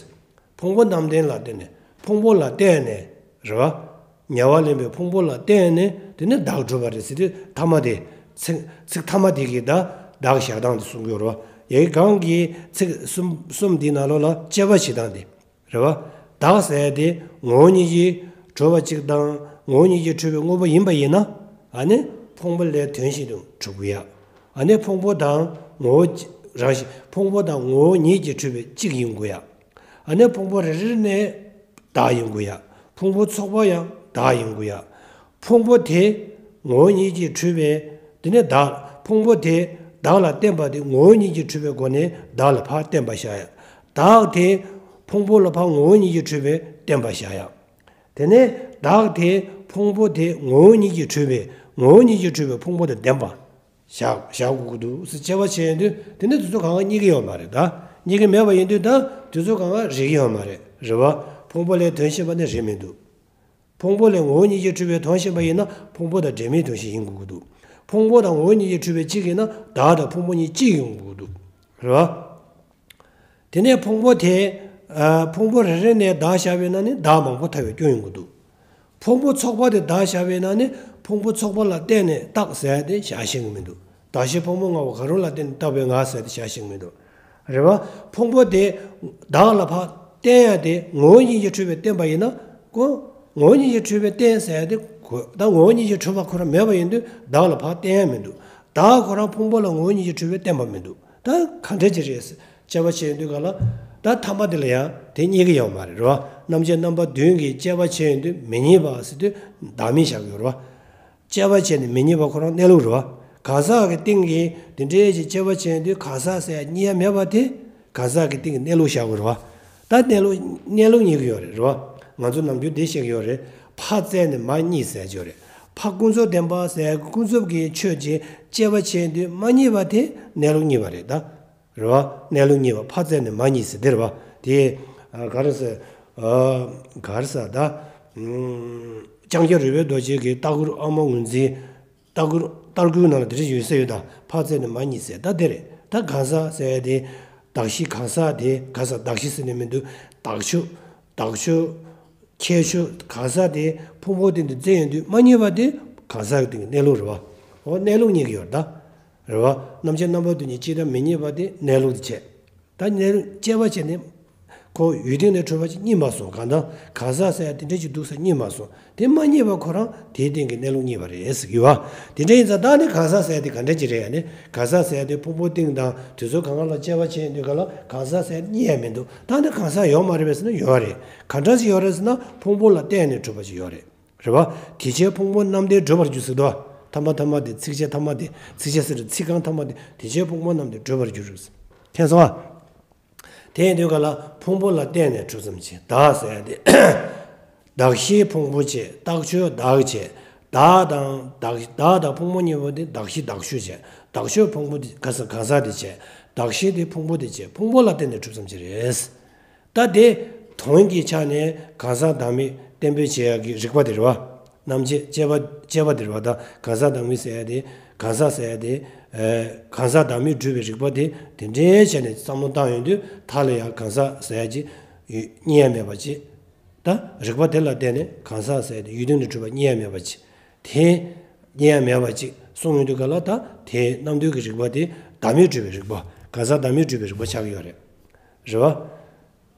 ཕུང་པོ་རྣམ་བདེན་ལ་བརྟེན་ནས་ཕུང་པོ་ལ་བརྟེན་ནས་རེད་བ། ཉེ་བར་ལེན་པའི་ཕུང་པོ་ལ་བརྟེན་ནས་དེ་ནས་བདག་གྲུབ་པ་རེད་ཟེར་དུས་ཐ་མ་དེ། ཚིག་ཚིག་ཐ་མ་དེ་གིས་ད་བདག་བཞག་སྟངས་དེ་གསུང་གི་ཡོད་རེད་བ། ཡ་གི་གོང་གི་ཚིག་གསུམ་གསུམ་འདིའི་ནང་ལོགས་ལ་དཔྱད་པ་བྱེད་སྟངས་དེ་རེད་བ། བདག་ཟེར་ཡ་དེ་ངོ་བོ་ཉིད་ཀྱིས་གྲུབ་པ་གཅིག་དང་ངོ་བོ་ཉིད་ཀྱིས་གྲུབ་པའི་དངོས་པོ་ཡིན་པ་ཡིན་ན། ཨ་ནི་ཕུང་པོ་ལས་དོན་གཞན་དུ་གྲུབ་ཀྱི་ཡ། ཨ་ནི་ཕུང་པོ་དང་ངོ་བོ་རང་བཞིན་ཕུང་པོ་དང་ངོ་བོ་ཉིད་ཀྱིས་གྲུབ་པའི་གཅིག་ཡིན་དགོས་ཡ། ཨ་ནི་ཕུང་པོ་རེ་རེ་ནས་བདག་ཡིན་དགོས་ཡ། ཕུང་པོ་ཚོགས་པ་ཡང་བདག་ཡིན་དགོས་ཡ། ཕུང་པོ་དེ་ངོ་བོ་ཉིད་ཀྱིས་གྲུབ་པའི་དེ་ནས་བདག་ཕུང་པོ་དེ་བདག་ལ་བརྟེན་པ་དེ་ངོ་བོ་ཉིད་ཀྱིས་གྲུབ་པའི་སྒོ་ནས་བདག་ལ་ཕར་བརྟེན་པ་བཞག་ཡ། བདག་དེ་ཕུང་པོ་ལ་ཕར་ངོ་བོ་ཉིད་ཀྱིས་གྲུབ་པའི་བརྟེན་པ་བཞག་ཡ། དེ་ནས་བདག་དེ་ཕུང་པོ་དེ་ངོ་བོ་ཉིད་ཀྱིས་གྲུབ་པའི་ངོ་བོ་ཉིད་ཀྱིས་གྲུབ་པའི་ཕུང་པོ་དང་ལྡན་པ། བཞག་བཞག་དགོས་ཀྱི་འདུག་ཟེར་དཔྱད་པ་བྱས་ཡོང་དུས་དེ་ནི་དེ་ཚོ་གང་ག་རྙེད་ཀྱི་ཡོད་མ་རེད་ད། རྙེད་ཀྱི་མེད་པ་ཡིན་དུས་ད་དེ་ཚོ་གང་ག་རེད་ཀྱི་ཡོད་མ་རེད། རེད་བ། ཕུང་པོ་ལས་དོན་གཞན་པ་ནི་རེད་མི་འདུག་ཕུང་པོ་ལས་ངོ་བོ་ཉིད་ཀྱིས་གྲུབ་པའི་དོན་གཞན་པ་ཡིན་ན་ཕུང་པོ་དང་འབྲེལ་མེད་དོན་གཞན་ཡིན་དགོས་ཀྱི་འདུག་ཕུང་པོ་དང་ངོ་བོ་ཉིད་ཀྱིས་གྲུབ་པའི་གཅིག་ཡིན་ན་བདག་དང་ཕུང་པོ་གཉིས་གཅིག་ཡིན་དགོས་ཀྱི་འདུག་རེད་བ། དེ་ནས་ཕུང་པོ་དེ། ཨ་ཕུང་པོ་རེ་རེ་ནས་བདག་བཞག་པས་ན་ནི་བདག་མང་པོ་ཐལ་བའི་སྐྱོན་ཡོང་གི་འདུག་ཕུང་པོ་ཚོགས་པ་དེ་བདག་བཞག་པས་ན་ནི་ཕུང་པོ་ཚོགས་པ་ལ་བརྟེན་ནས་བཏགས་ཟེར་ཡ་དེ་བཞག་ཤེས་ཀྱི་མི་འདུག་བདག་གཞན་ཕུང་པོ་ལྔ་པོ་གང་རུང་ལ་བརྟེན་ནས་བཏགས་པའི་ང་ཟེར་ཡ་དེ་བཞག་ཤེས་ཀྱི་མི་འདུག་རེད་བ། ཕུང་པོ་དེ་བདག་ལ་ཕར་བརྟེན་ཡ་དེ་ངོ་བོ་ཉིད་ཀྱིས་འཁྲུལ་པའི་བརྟེན་པ་ཡིན་ན་ཀོ། ངོ་བོ་ཉིད་ཀྱིས་འཁྲུལ་པའི་བརྟེན་ཟེར་ཡ་དེ་གོ། ད་ངོ་བོ་ཉིད་ཀྱིས་འཁྲུལ་པ་ཁོ་རང་མེད་པ་ཡིན་དུས་བདག་ལ་ཕར་བརྟེན་ཡ་མི་འདུག་བདག་ཁོ་རང་ཕུང་པོ་ལ་ངོ་བོ་ཉིད་ཀྱིས་འཁྲུལ་པའི་བརྟེན་པ་མི་འདུག་ད་ག་འདྲ་ཅིག་རེད། དཔྱད་པ་བྱས་ཡོང་དུས་ག་ལ། ད་ཐ་མ་དེ་ལ་ཡང་དེ་རྙེད་ཀྱི་ཡོད་མ་རེད་རོ། རྣམ་དཔྱད་རྣམ་པ་བདུན་གྱིས་དཔྱད་པ་བྱས་ཡོང་དུས་མི་རྙེད་པ་ཟེར་དུས་བདག་མེད་བཞག་གི་ཡོད་རོ། དཔྱད་པ་བྱས་ནས་མི་རྙེད་པ་ཁོ་རང་གནས་ལུགས་རེད་བ། གང་ཟག་གི་སྟེང་གི་དེ་འདྲའི་ཞིག་དཔྱད་པ་བྱས་དུས་གང་ཟག་ཟེར་ཡ་རྙེད་ཡ་མེད་པ་དེ། གང་ཟག་གི་སྟེང་གི་གནས་ལུགས་བཞག་དགོས་རེད་བ། ད་གནས་ལུགས་གནས་ལུགས་རྙེད་ཀྱི་ཡོད་རེད་རེད་བ། ང་ཚོ་ནམ་རྒྱུན་དེ་བཤད་ཀྱི་ཡོད་རེད། ཕ་བཙལ་ནས་མ་རྙེད་ཟེར་གྱི་ཡོད་རེད། ཕ་ཀུན་རྫོབ་བདེན་པ་ཟེར་ཡ་ཀུན་རྫོབ་ཀྱི་ཆོས་ཀྱི་དཔྱད་པ་བྱས་དུས་མ་རྙེད་པ་དེ་གནས་ལུགས་རྙེད་པ་རེད་ད། རེད་བ། གནས་ལུགས་རྙེད་པ་ཕ་བཙལ་ནས་མ་རྙེད་ཟེར་དེ་རེད་བ། དེ་ག་རེ་ཟེར། ག་རེ་ཟེར་ད། ལྕང་སྐྱ་རོལ་པའི་རྡོ་རྗེ་གི་ལྟ་སྐོར་ཨ་མ་ངོས་འཛིན། ལྟ་སྐོར་ལྟ་སྐོར་ནང་ལ་དེ་འདྲ་ཡོད་ས་ཡོད་ད། ཕ་བཙལ་ནས་མ་རྙེད་ཟེར་ད་དེ་རེད། ད་གང་ཟག་ཟེར་ཡ་དེ། གདགས་གཞི་གང་ཟག་དེ་གང་ཟག་གདགས་གཞི་ཟེར་ནས་མི་འདུག་བདག་ཆོས། བདག་ཆོས། ཁྱད་ཆོས་གང་ཟག་དེ་ཕུང་པོ་སྟེང་དུ་བཙལ་ཡོང་དུས་མ་རྙེད་པ་དེ་གང་ཟག་གི་སྟེང་གི་གནས་ལུགས་རེད་བ། འོ་གནས་ལུགས་རྙེད་ཀྱི་ཡོད་ད། རེད་བ། རྣམ་དཔྱད་རྣམ་པ་བདུན་གྱིས་ཅི་ལྟར་མི་རྙེད་པ་དེ་གནས་ལུགས་དེ་བྱས། ད་གནས་ལུགས་དཔྱད་པ་བྱས་ནས། ཁོ་ཡུལ་སྟེང་ནས་གྲུབ་པ་ཅིག་རྙེད་མ་སོང་གང་ལྟར་གང་ཟག་ཟེར་ཡ་དེ་འདྲ་ཅིག་འདུག་ས་རྙེད་མ་སོང་། དེ་མ་རྙེད་པ་ཁོ་རང་དེའི་སྟེང་གི་གནས་ལུགས་རྙེད་པ་རེད་ཟེར་གྱི་ཡོད་བ། དེ་འདྲ་ཡིན་ཙང་ད་ནི་གང་ཟག་ཟེར་ཡ་དེ་ག་འདྲ་ཅིག་རེད་ཡ་ནི་གང་ཟག་ཟེར་ཡ་དེ་ཕུང་པོ་སྟེང་དང་དུས་ཚོད་གང་ག་ལ་དཔྱད་པ་བྱས་ཡོང་དུས་ག་ལ་གང་ཟག་ཟེར་ཡ་རྙེད་ཡ་མི་འདུག་ད་ནི་གང་ཟག་ཡོད་མ་རེད་པས་ཟེར་ན་ཡོད་རེད། ག་འདྲ་ཅིག་ཡོད་རེད་ཟེར་ན་ཕུང་པོ་ལ་བརྟེན་ནས་གྲུབ་པ་ཅིག་ཡོད་རེད། རེད་བ། དེ་བྱས་ཕུང་པོ་རྣམ་བདེན་གྲུབ་པར་འགྱུར་ཟེར་དོ། ཐ་མ་ཐ་མ་དེ་ཚིགས་བཅད་ཐ་མ་དེ་ཚིགས་བཅད་ཟེར་ཚིག་རྐང་ཐ་མ་དེ་དེ་བྱས་ཕུང་པོ་རྣམ་བདེན་གྲུབ་པར་འགྱུར། མཁྱེན་སོང་ཨ། དེ་ཡིན་དུས་ག་ལ་ཕུང་པོ་ལ་བརྟེན་ནས་གྲུབ་ཙམ་ཞིག་བདག་ཟེར་ཡ་དེ། གདགས་གཞིའི་ཕུང་པོ་བྱས་རྟགས་ཆོས་བདག་བྱས། བདག་དང་བདག་བདག་དང་ཕུང་པོ་གཉིས་པོ་དེ་གདགས་གཞི་བདག་ཆོས་བྱས། བདག་ཆོས་ཕུང་པོ་དེ་ག་ས་གང་ཟག་དེ་བྱས། གདགས་གཞི་དེ་ཕུང་པོ་དེ་བྱས་ཕུང་པོ་ལ་བརྟེན་ནས་གྲུབ་ཙམ་ཞིག་རེད། ད་དེ་དོན་གྱི་ཆ་ནས་གང་ཟག་བདག་མེད་གཏན་འབེབས་བྱེད་ཡག་གི་རིགས་པ་དེ་རེད་བ། རྣམ་དཔྱད་དཔྱད་པ་དཔྱད་པ་དེ་རེད་བ། ད་གང་ཟག་བདག་མེད་ཟེར་ཡ་དེ་གང་ཟག་ཟེར་ཡ་དེ་གང་ཟག་བདག་མེད་སྒྲུབ་པའི་རིགས་པ་དེ་དེ་འདྲའི་བྱས་ནས་བསམ་བློ་བཏང་ཡོང་དུས་མཐའ་ལ་ཡང་གང་ཟག་ཟེར་ཡ་ཅིག་རྙེད་ཡ་མེད་པ་ཅིག་ད་རིགས་པ་དེ་ལ་བརྟེན་ནས་གང་ཟག་ཟེར་ཡ་དེ་ཡུལ་དོན་དུ་གྲུབ་པ་རྙེད་ཡ་མེད་པ་ཅིག་དེ་རྙེད་ཡ་མེད་པ་ཅིག་གསུངས་ཡོང་དུས་ག་ལ་ད་དེ་རྣམ་འདོད་ཀྱི་རིགས་པ་དེ་བདག་མེད་སྒྲུབ་པའི་རིགས་པ་གང་ཟག་བདག་མེད་སྒྲུབ་པའི་རིགས་པ་ཆགས་ཀྱི་ཡོད་རེད། རེད་བ།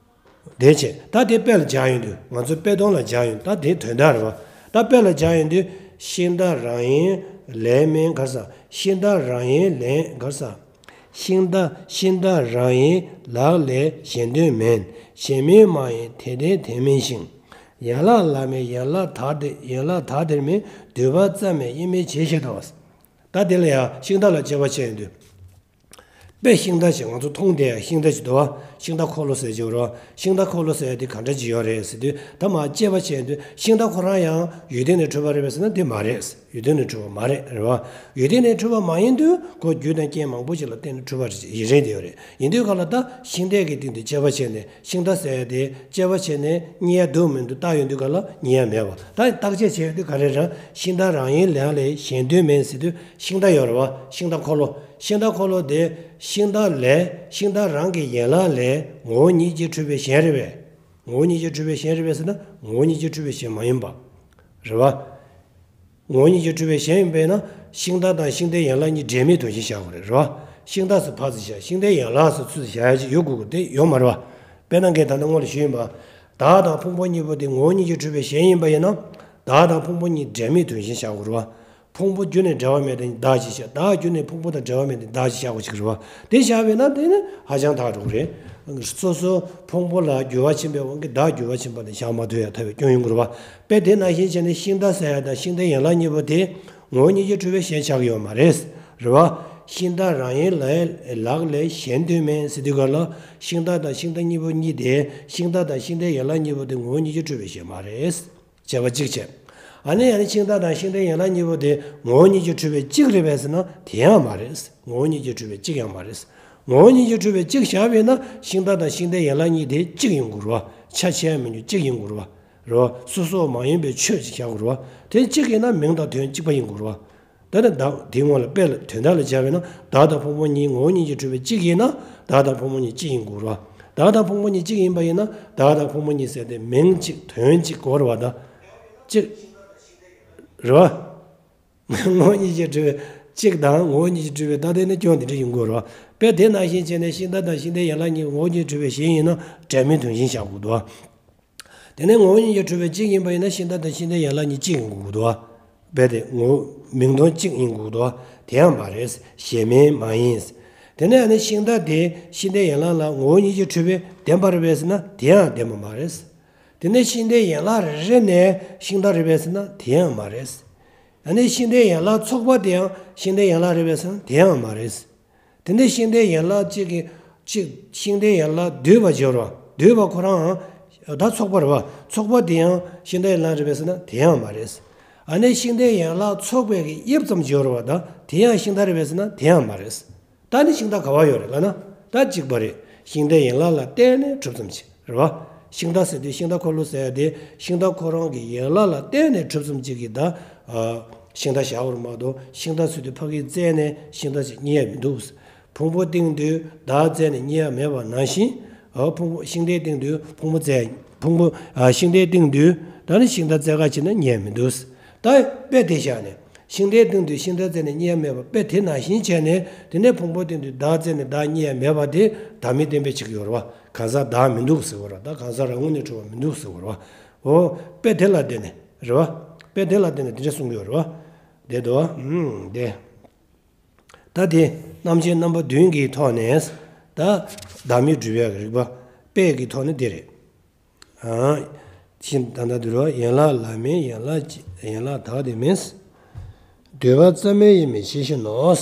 དེ་བྱས་ད་དེ་དཔེ་ལ་སྦྱར་ཡོང་དུས་ང་ཚོ་དཔེ་དོན་ལ་སྦྱར་ཡོང་ད་དེ་དོན་དག་རེད་བ། ད་དཔེ་ལ་སྦྱར་ཡོང་དུས་ཤིང་རྟ་རང་ཡན་ལས་མིན་ག་ས་ཤིང་རྟ་རང་ཡན་ལས་ག་ས། ཤིང་རྟ་ཤིང་རྟ་རང་ཡན་ལག་ལས་གཞན་དོན་མིན། གཞན་མིན་མ་ཡིན་དེ་ལྟའི་དོན་མིན་ཞིང་། ཡན་ལག་ལ་མེད་ཡན་ལག་དག་དེ་ཡན་ལག་དག་དེར་མིན། སྡུད་པ་ཙམ་མིན་དབྱེར་མེད་ཇི་ཞིག་ཏུ། ད་དེ་ལ་ཡང་ཤིང་རྟ་ལ་དཔྱད་པ་བྱས་ཡོང་དུས། དཔེ་ཤིང་རྟ་ཞིག་ང་ཚོ་མཐོང་བསྡད་ཡ་ཤིང་རྟ་ཞིག་འདུག་བ། ཤིང་རྟ་འཁོར་ལོ་ཟེར་གྱི་ཡོད་རེད་བ། ཤིང་རྟ་འཁོར་ལོ་ཟེར་ཡ་དེ་ག་འདྲ་ཅིག་ཡོད་རེད་ཟེར་དུས་ད་མར་དཔྱད་པ་བྱས་ཡོང་དུས་ཤིང་རྟ་ཁོ་རང་ཡང་ཡུལ་དོན་ནས་གྲུབ་པ་རེད་པས་ཟེར་ན་དེ་མ་རེད། ཡུལ་དོན་ནས་གྲུབ་པ་མ་རེད་རེད་བ། ཡུལ་དོན་ནས་གྲུབ་པ་མ་ཡིན་དུས་ཁོ་རྒྱུ་དང་རྐྱེན་མང་པོ་ཞིག་ལ་བརྟེན་ནས་གྲུབ་པ་རེད་ཡིན་རེད་དེ་ཡོད་རེད། ཡིན་དུས་ག་ལ་ད་ཤིང་རྟའི་གི་སྟེང་དུ་དཔྱད་པ་བྱས་ནས་ཤིང་རྟ་ཟེར་ཡ་དེ་དཔྱད་པ་བྱས་ནས་རྙེད་ཡ་འདུག་མི་འདུག་བལྟ་ཡོང་དུས་ག་ལ་རྙེད་ཡ་མེད་པ། ད་བརྟག་དཔྱད་བྱས་ཡོང་དུས་ག་རེ་རེད། ཤིང་རྟ་རང་ཡན་ལག་ལས་གཞན་དོན་མིན་ཟེར་དུས་ཤིང་རྟ་ཡོད་རེད་བ། ཤིང་རྟ་འཁོར་ལོ། ཤིང་རྟ་འཁོར་ལོ་དེ་ཤིང་རྟ་ལས་ཤིང་རྟ་རང་གི་ཡན་ལག་ལས་ངོ་བོ་ཉིད་ཀྱིས་གྲུབ་པའི་གཞན་རེད་པས། ངོ་བོ་ཉིད་ཀྱིས་གྲུབ་པའི་གཞན་རེད་པས་ཟེར་ན་ངོ་བོ་ཉིད་ཀྱིས་གྲུབ་པའི་གཞན་མ་ཡིན་པ། རེད་བ། ངོ་བོ་ཉིད་ཀྱིས་གྲུབ་པའི་གཞན་ཡིན་པས་ན་ཤིང་རྟ་དང་ཤིང་རྟའི་ཡན་ལག་གཉིས་འབྲེལ་མེད་དོན་གཞན་བཞག་དགོས་རེད་རོ། ཤིང་རྟ་ཟེར་ཕར་ཙམ་བཞག་ཤིང་རྟའི་ཡན་ལག་ཟེར་ཚུར་ཙམ་བཞག་ཡ་ཅིག་ཡོད་དགོས་ཀྱི་དེ་ཡོད་མ་རེད་བ། དཔེར་ན་ངས་ད་ལྟ་སྔོན་ལ་ཞུས་ཡིན་པ། བདག་དང་ཕུང་པོ་གཉིས་པོ་དེ་ངོ་བོ་ཉིད་ཀྱིས་གྲུབ་པའི་གཞན་ཡིན་པ་ཡིན་ན། བདག་དང་ཕུང་པོ་གཉིས་འབྲེལ་མེད་དོན་གཞན་བཞག་དགོས་རེད་བ། ཕུང་པོ་རྒྱུ་ནས་འབྲེལ་བ་མེད་དེ་བདག་ཅེས་བྱ། བདག་རྒྱུ་ནས་ཕུང་པོ་དང་འབྲེལ་བ་མེད་དེ་བདག་ཅེས་བཞག་དགོས་ཀྱི་རེད་བ། དེ་བཞག་པས་ན་དེ་ནི་ཧ་ཅང་ཐག་རིང་པོ་རེད། སོ་སོ་ཕུང་པོ་ལ་འགྱུར་བ་ཕྱིན་པའི་དབང་གིས་བདག་འགྱུར་བ་ཕྱིན་པ་དེ་བཞག་མ་ཐུབ་ཡ་ཐལ་བའི་སྐྱོན་ཡོང་གི་རེད་བ། དཔེ་དེ་ནང་བཞིན་བྱས་ནས་ཤིང་རྟ་ཟེར་ཡ་དང་ཤིང་རྟའི་ཡན་ལག་གཉིས་པོ་དེ་ངོ་བོ་ཉིད་ཀྱིས་གྲུབ་པའི་གཞན་ཆགས་ཀྱི་ཡོད་མ་རེད། རེད་བ། ཤིང་རྟ་རང་ཡན་ལག་ལག་ལས་གཞན་དོན་མིན་ཟེར་དུས་ག་ལ་ཤིང་རྟ་དང་ཤིང་རྟ་གཉིས་པོ་གཉིས་དེ་ཤིང་རྟ་དང་ཤིང་རྟའི་ཡན་ལག་གཉིས་པོ་དེ་ངོ་བོ་ཉིད་ཀྱིས་གྲུབ་པའི་གཞན་མ་རེད། བྱས་པ་གཅིག་བྱས། ཨ་ནི་ཨ་ནི་ཤིང་རྟ་དང་ཤིང་རྟའི་ཡན་ལག་གཉིས་པོ་དེ་ངོ་བོ་ཉིད་ཀྱིས་གྲུབ་པའི་གཅིག་རེད་པས་ཟེར་ན་དེ་ཡང་མ་རེད། ངོ་བོ་ཉིད་ཀྱིས་གྲུབ་པའི་གཅིག་ཡང་མ་རེད། ངོ་བོ་ཉིད་ཀྱིས་གྲུབ་པའི་གཅིག་བཞག་པས་ན་ཤིང་རྟ་དང་ཤིང་རྟའི་ཡན་ལག་གཉིས་དེ་གཅིག་ཡིན་དགོས་རེད་བ། ཆ་ཕྱེ་ཡ་མི་འདུག་གཅིག་ཡིན་དགོས་རེད་བ། རེད་བ། སོ་སོ་མ་ཡིན་པའི་ཆོས་ཅིག་བཞག་དགོས་རེད་བ། དེ་གཅིག་ཡིན་ན་མིང་དང་དོན་གཅིག་པ་ཡིན་དགོས་རེད་བ། ད་ནི་བདག་དེའི་སྔོན་ལ་དཔེ་ལ་དོན་དག་ལ་སྦྱར་བས་ན་བདག་དང་ཕུང་པོ་གཉིས་ངོ་བོ་ཉིད་ཀྱིས་གྲུབ་པའི་གཅིག་ཡིན་ན་བདག་དང་ཕུང་པོ་གཉིས་གཅིག་ཡིན་དགོས་རེད་བ། བདག་དང་ཕུང་པོ་གཉིས་གཅིག་ཡིན་པ་ཡིན་ན་བདག་དང་ཕུང་པོ་གཉིས་ཟེར་ཏེ་མིང་གཅིག་དོན་གཅིག་དགོས་རེད་བ་ད། གཅིག་རེད་བ། ངོ་བོ་ཉིད་ཀྱིས་གྲུབ་པའི་གཅིག་དང་ངོ་བོ་ཉིད་ཀྱིས་གྲུབ་པའི་རྟག་ལྡན་ནི་སྐྱོན་དེ་འདྲ་ཡིན་དགོས་རེད་བ། དཔེ་དེ་ནང་བཞིན་བྱས་ནས་ཤིང་རྟ་དང་ཤིང་རྟའི་ཡན་ལག་གཉིས་ངོ་བོ་ཉིད་གྲུབ་པའི་གཞན་ཡིན་ན་འབྲེལ་མེད་དོན་གཞན་བཞག་དགོས་འདུག་བ། དེ་ནས་ངོ་བོ་ཉིད་ཀྱིས་གྲུབ་པའི་གཅིག་ཡིན་པ་ཡིན་ན་ཤིང་རྟ་དང་ཤིང་རྟའི་ཡན་ལག་གཉིས་གཅིག་ཡིན་དགོས་འདུག་བ། རྦད་དེ་ངོ་བོ་མིང་དོན་གཅིག་ཡིན་དགོས་འདུག་བ། དེ་ཡང་མ་རེད། གཞན་མིན་མ་ཡིན། དེ་ནས་ཨ་ནི་ཤིང་རྟ་དེ་ཤིང་རྟའི་ཡན་ལག་ལ་ངོ་བོ་ཉིད་ཀྱིས་གྲུབ་པའི་བདེན་པ་རེད་པས་ཟེར་ན་དེ་ཡང་བདེན་པ་མ་རེད། དེ་ནས་ཤིང་རྟའི་ཡན་ལག་རེ་རེ་ནས་ཤིང་རྟ་རེད་པས་ཟེར་ན་དེ་ཡང་མ་རེད། ཨ་ནི་ཤིང་རྟའི་ཡན་ལག་ཚོགས་པ་དེ་ཡང་ཤིང་རྟའི་ཡན་ལག་རེད་པས་ཟེར་ན་དེ་ཡང་མ་རེད། དེ་ནས་ཤིང་རྟའི་ཡན་ལག་གཅིག་གི་གཅིག་ཤིང་རྟའི་ཡན་ལག་འདུས་པ་སྦྱོར་བ་འདུས་པ་ཁོ་རང་ད་ཚོགས་པ་རེད་བ། ཚོགས་པ་དེ་ཡང་ཤིང་རྟའི་ཡན་ལག་རེད་པས་ཟེར་ན་དེ་ཡང་མ་རེད། ཨ་ནི་ཤིང་རྟའི་ཡན་ལག་ཚོགས་པའི་གི་དབྱིབས་ཙམ་སྦྱོར་བ་ད་དེ་ཡང་ཤིང་རྟ་རེད་པས་ཟེར་ན་དེ་ཡང་མ་རེད། ད་ནི་ཤིང་རྟ་ག་བ་ཡོད་རེད་ལབ་ན་ད་གཅིག་པ་རེད། ཤིང་རྟའི་ཡན་ལག་ལ་བརྟེན་ནས་གྲུབ་ཙམ་ཅིག་རེད་བ། ཤིང་རྟ་ཟེར་དུས་ཤིང་རྟ་འཁོར་ལོ་ཟེར་ཡ་དེ་ཤིང་རྟ་ཁོ་རང་གི་ཡན་ལག་ལ་བརྟེན་ནས་གྲུབ་ཙམ་ཅིག་གིས་ད་ཤིང་རྟ་བཞག་པར་མ་གཏོགས་ཤིང་རྟ་ཟེར་དུས་ཕ་གིར་བཙལ་ནས་ཤིང་རྟ་ཅིག་རྙེད་ཡ་མི་འདུག་ཕུང་པོ་སྟེང་དུ་བདག་བཙལ་ནས་རྙེད་ཡ་མེད་པ་ནང་བཞིན། ཨོ་ཕུང་པོ་ཤིང་རྟའི་སྟེང་དུ་ཕུང་པོ་བཙལ་ཕུང་པོ་ཨ་ཤིང་རྟའི་སྟེང་དུ་ད་ནི་ཤིང་རྟ་བཙལ་ག་བྱེད་ན་རྙེད་མི་འདུག་ད་དཔེ་དེ་བཞག་ནས་ཤིང་རྟའི་སྟེང་དུ་ཤིང་རྟ་བཙལ་ནས་རྙེད་ཡ་མེད་པ་དཔེ་དེ་ནང་བཞིན་བྱས་ནས་དེ་ནས་ཕུང་པོ་སྟེང་དུ་བདག་བཙལ་ནས་བདག་རྙེད་ཡ་མེད་པ་དེ་བདག་མེད་བསྟན་པའི་ཆེད་ཀྱི་ཡོད་རེད་བ། གང་ཟག་བདག་མི་འདུག་ཟེར་བ་རེད། ད་གང་ཟག་རང་ངོས་ནས་གྲུབ་པ་མི་འདུག་ཟེར་བ་རེད་བ། ཨོ་དཔེ་དེ་ལ་བརྟེན་ནས་རེད་བ། དཔེ་དེ་ལ་བརྟེན་ནས་དེ་འདྲ་གསུང་གི་ཡོད་རེད་བ། དེ་འདུག་བ། ཨུམ་དེ། ད་དེ་རྣམ་བཤད་རྣམ་པ་བདུན་གྱི་ཐོག་ནས་ད་བདག་མེད་སྒྲུབ་ཡག་གི་རིགས་པ་དཔེ་གི་ཐོག་ནས་དེ་རེད། ཨ་ཕྱིན་ད་ལྟ་དུ་རོ་ཡན་ལག་ལ་མིན་ཡན་ལག་ཅི་ཡན་ལག་དག་དེ་མིན། འདོད་པ་རྩ་མེད་ཡིན་མིན་ཤེས་བཞིན་ནོ།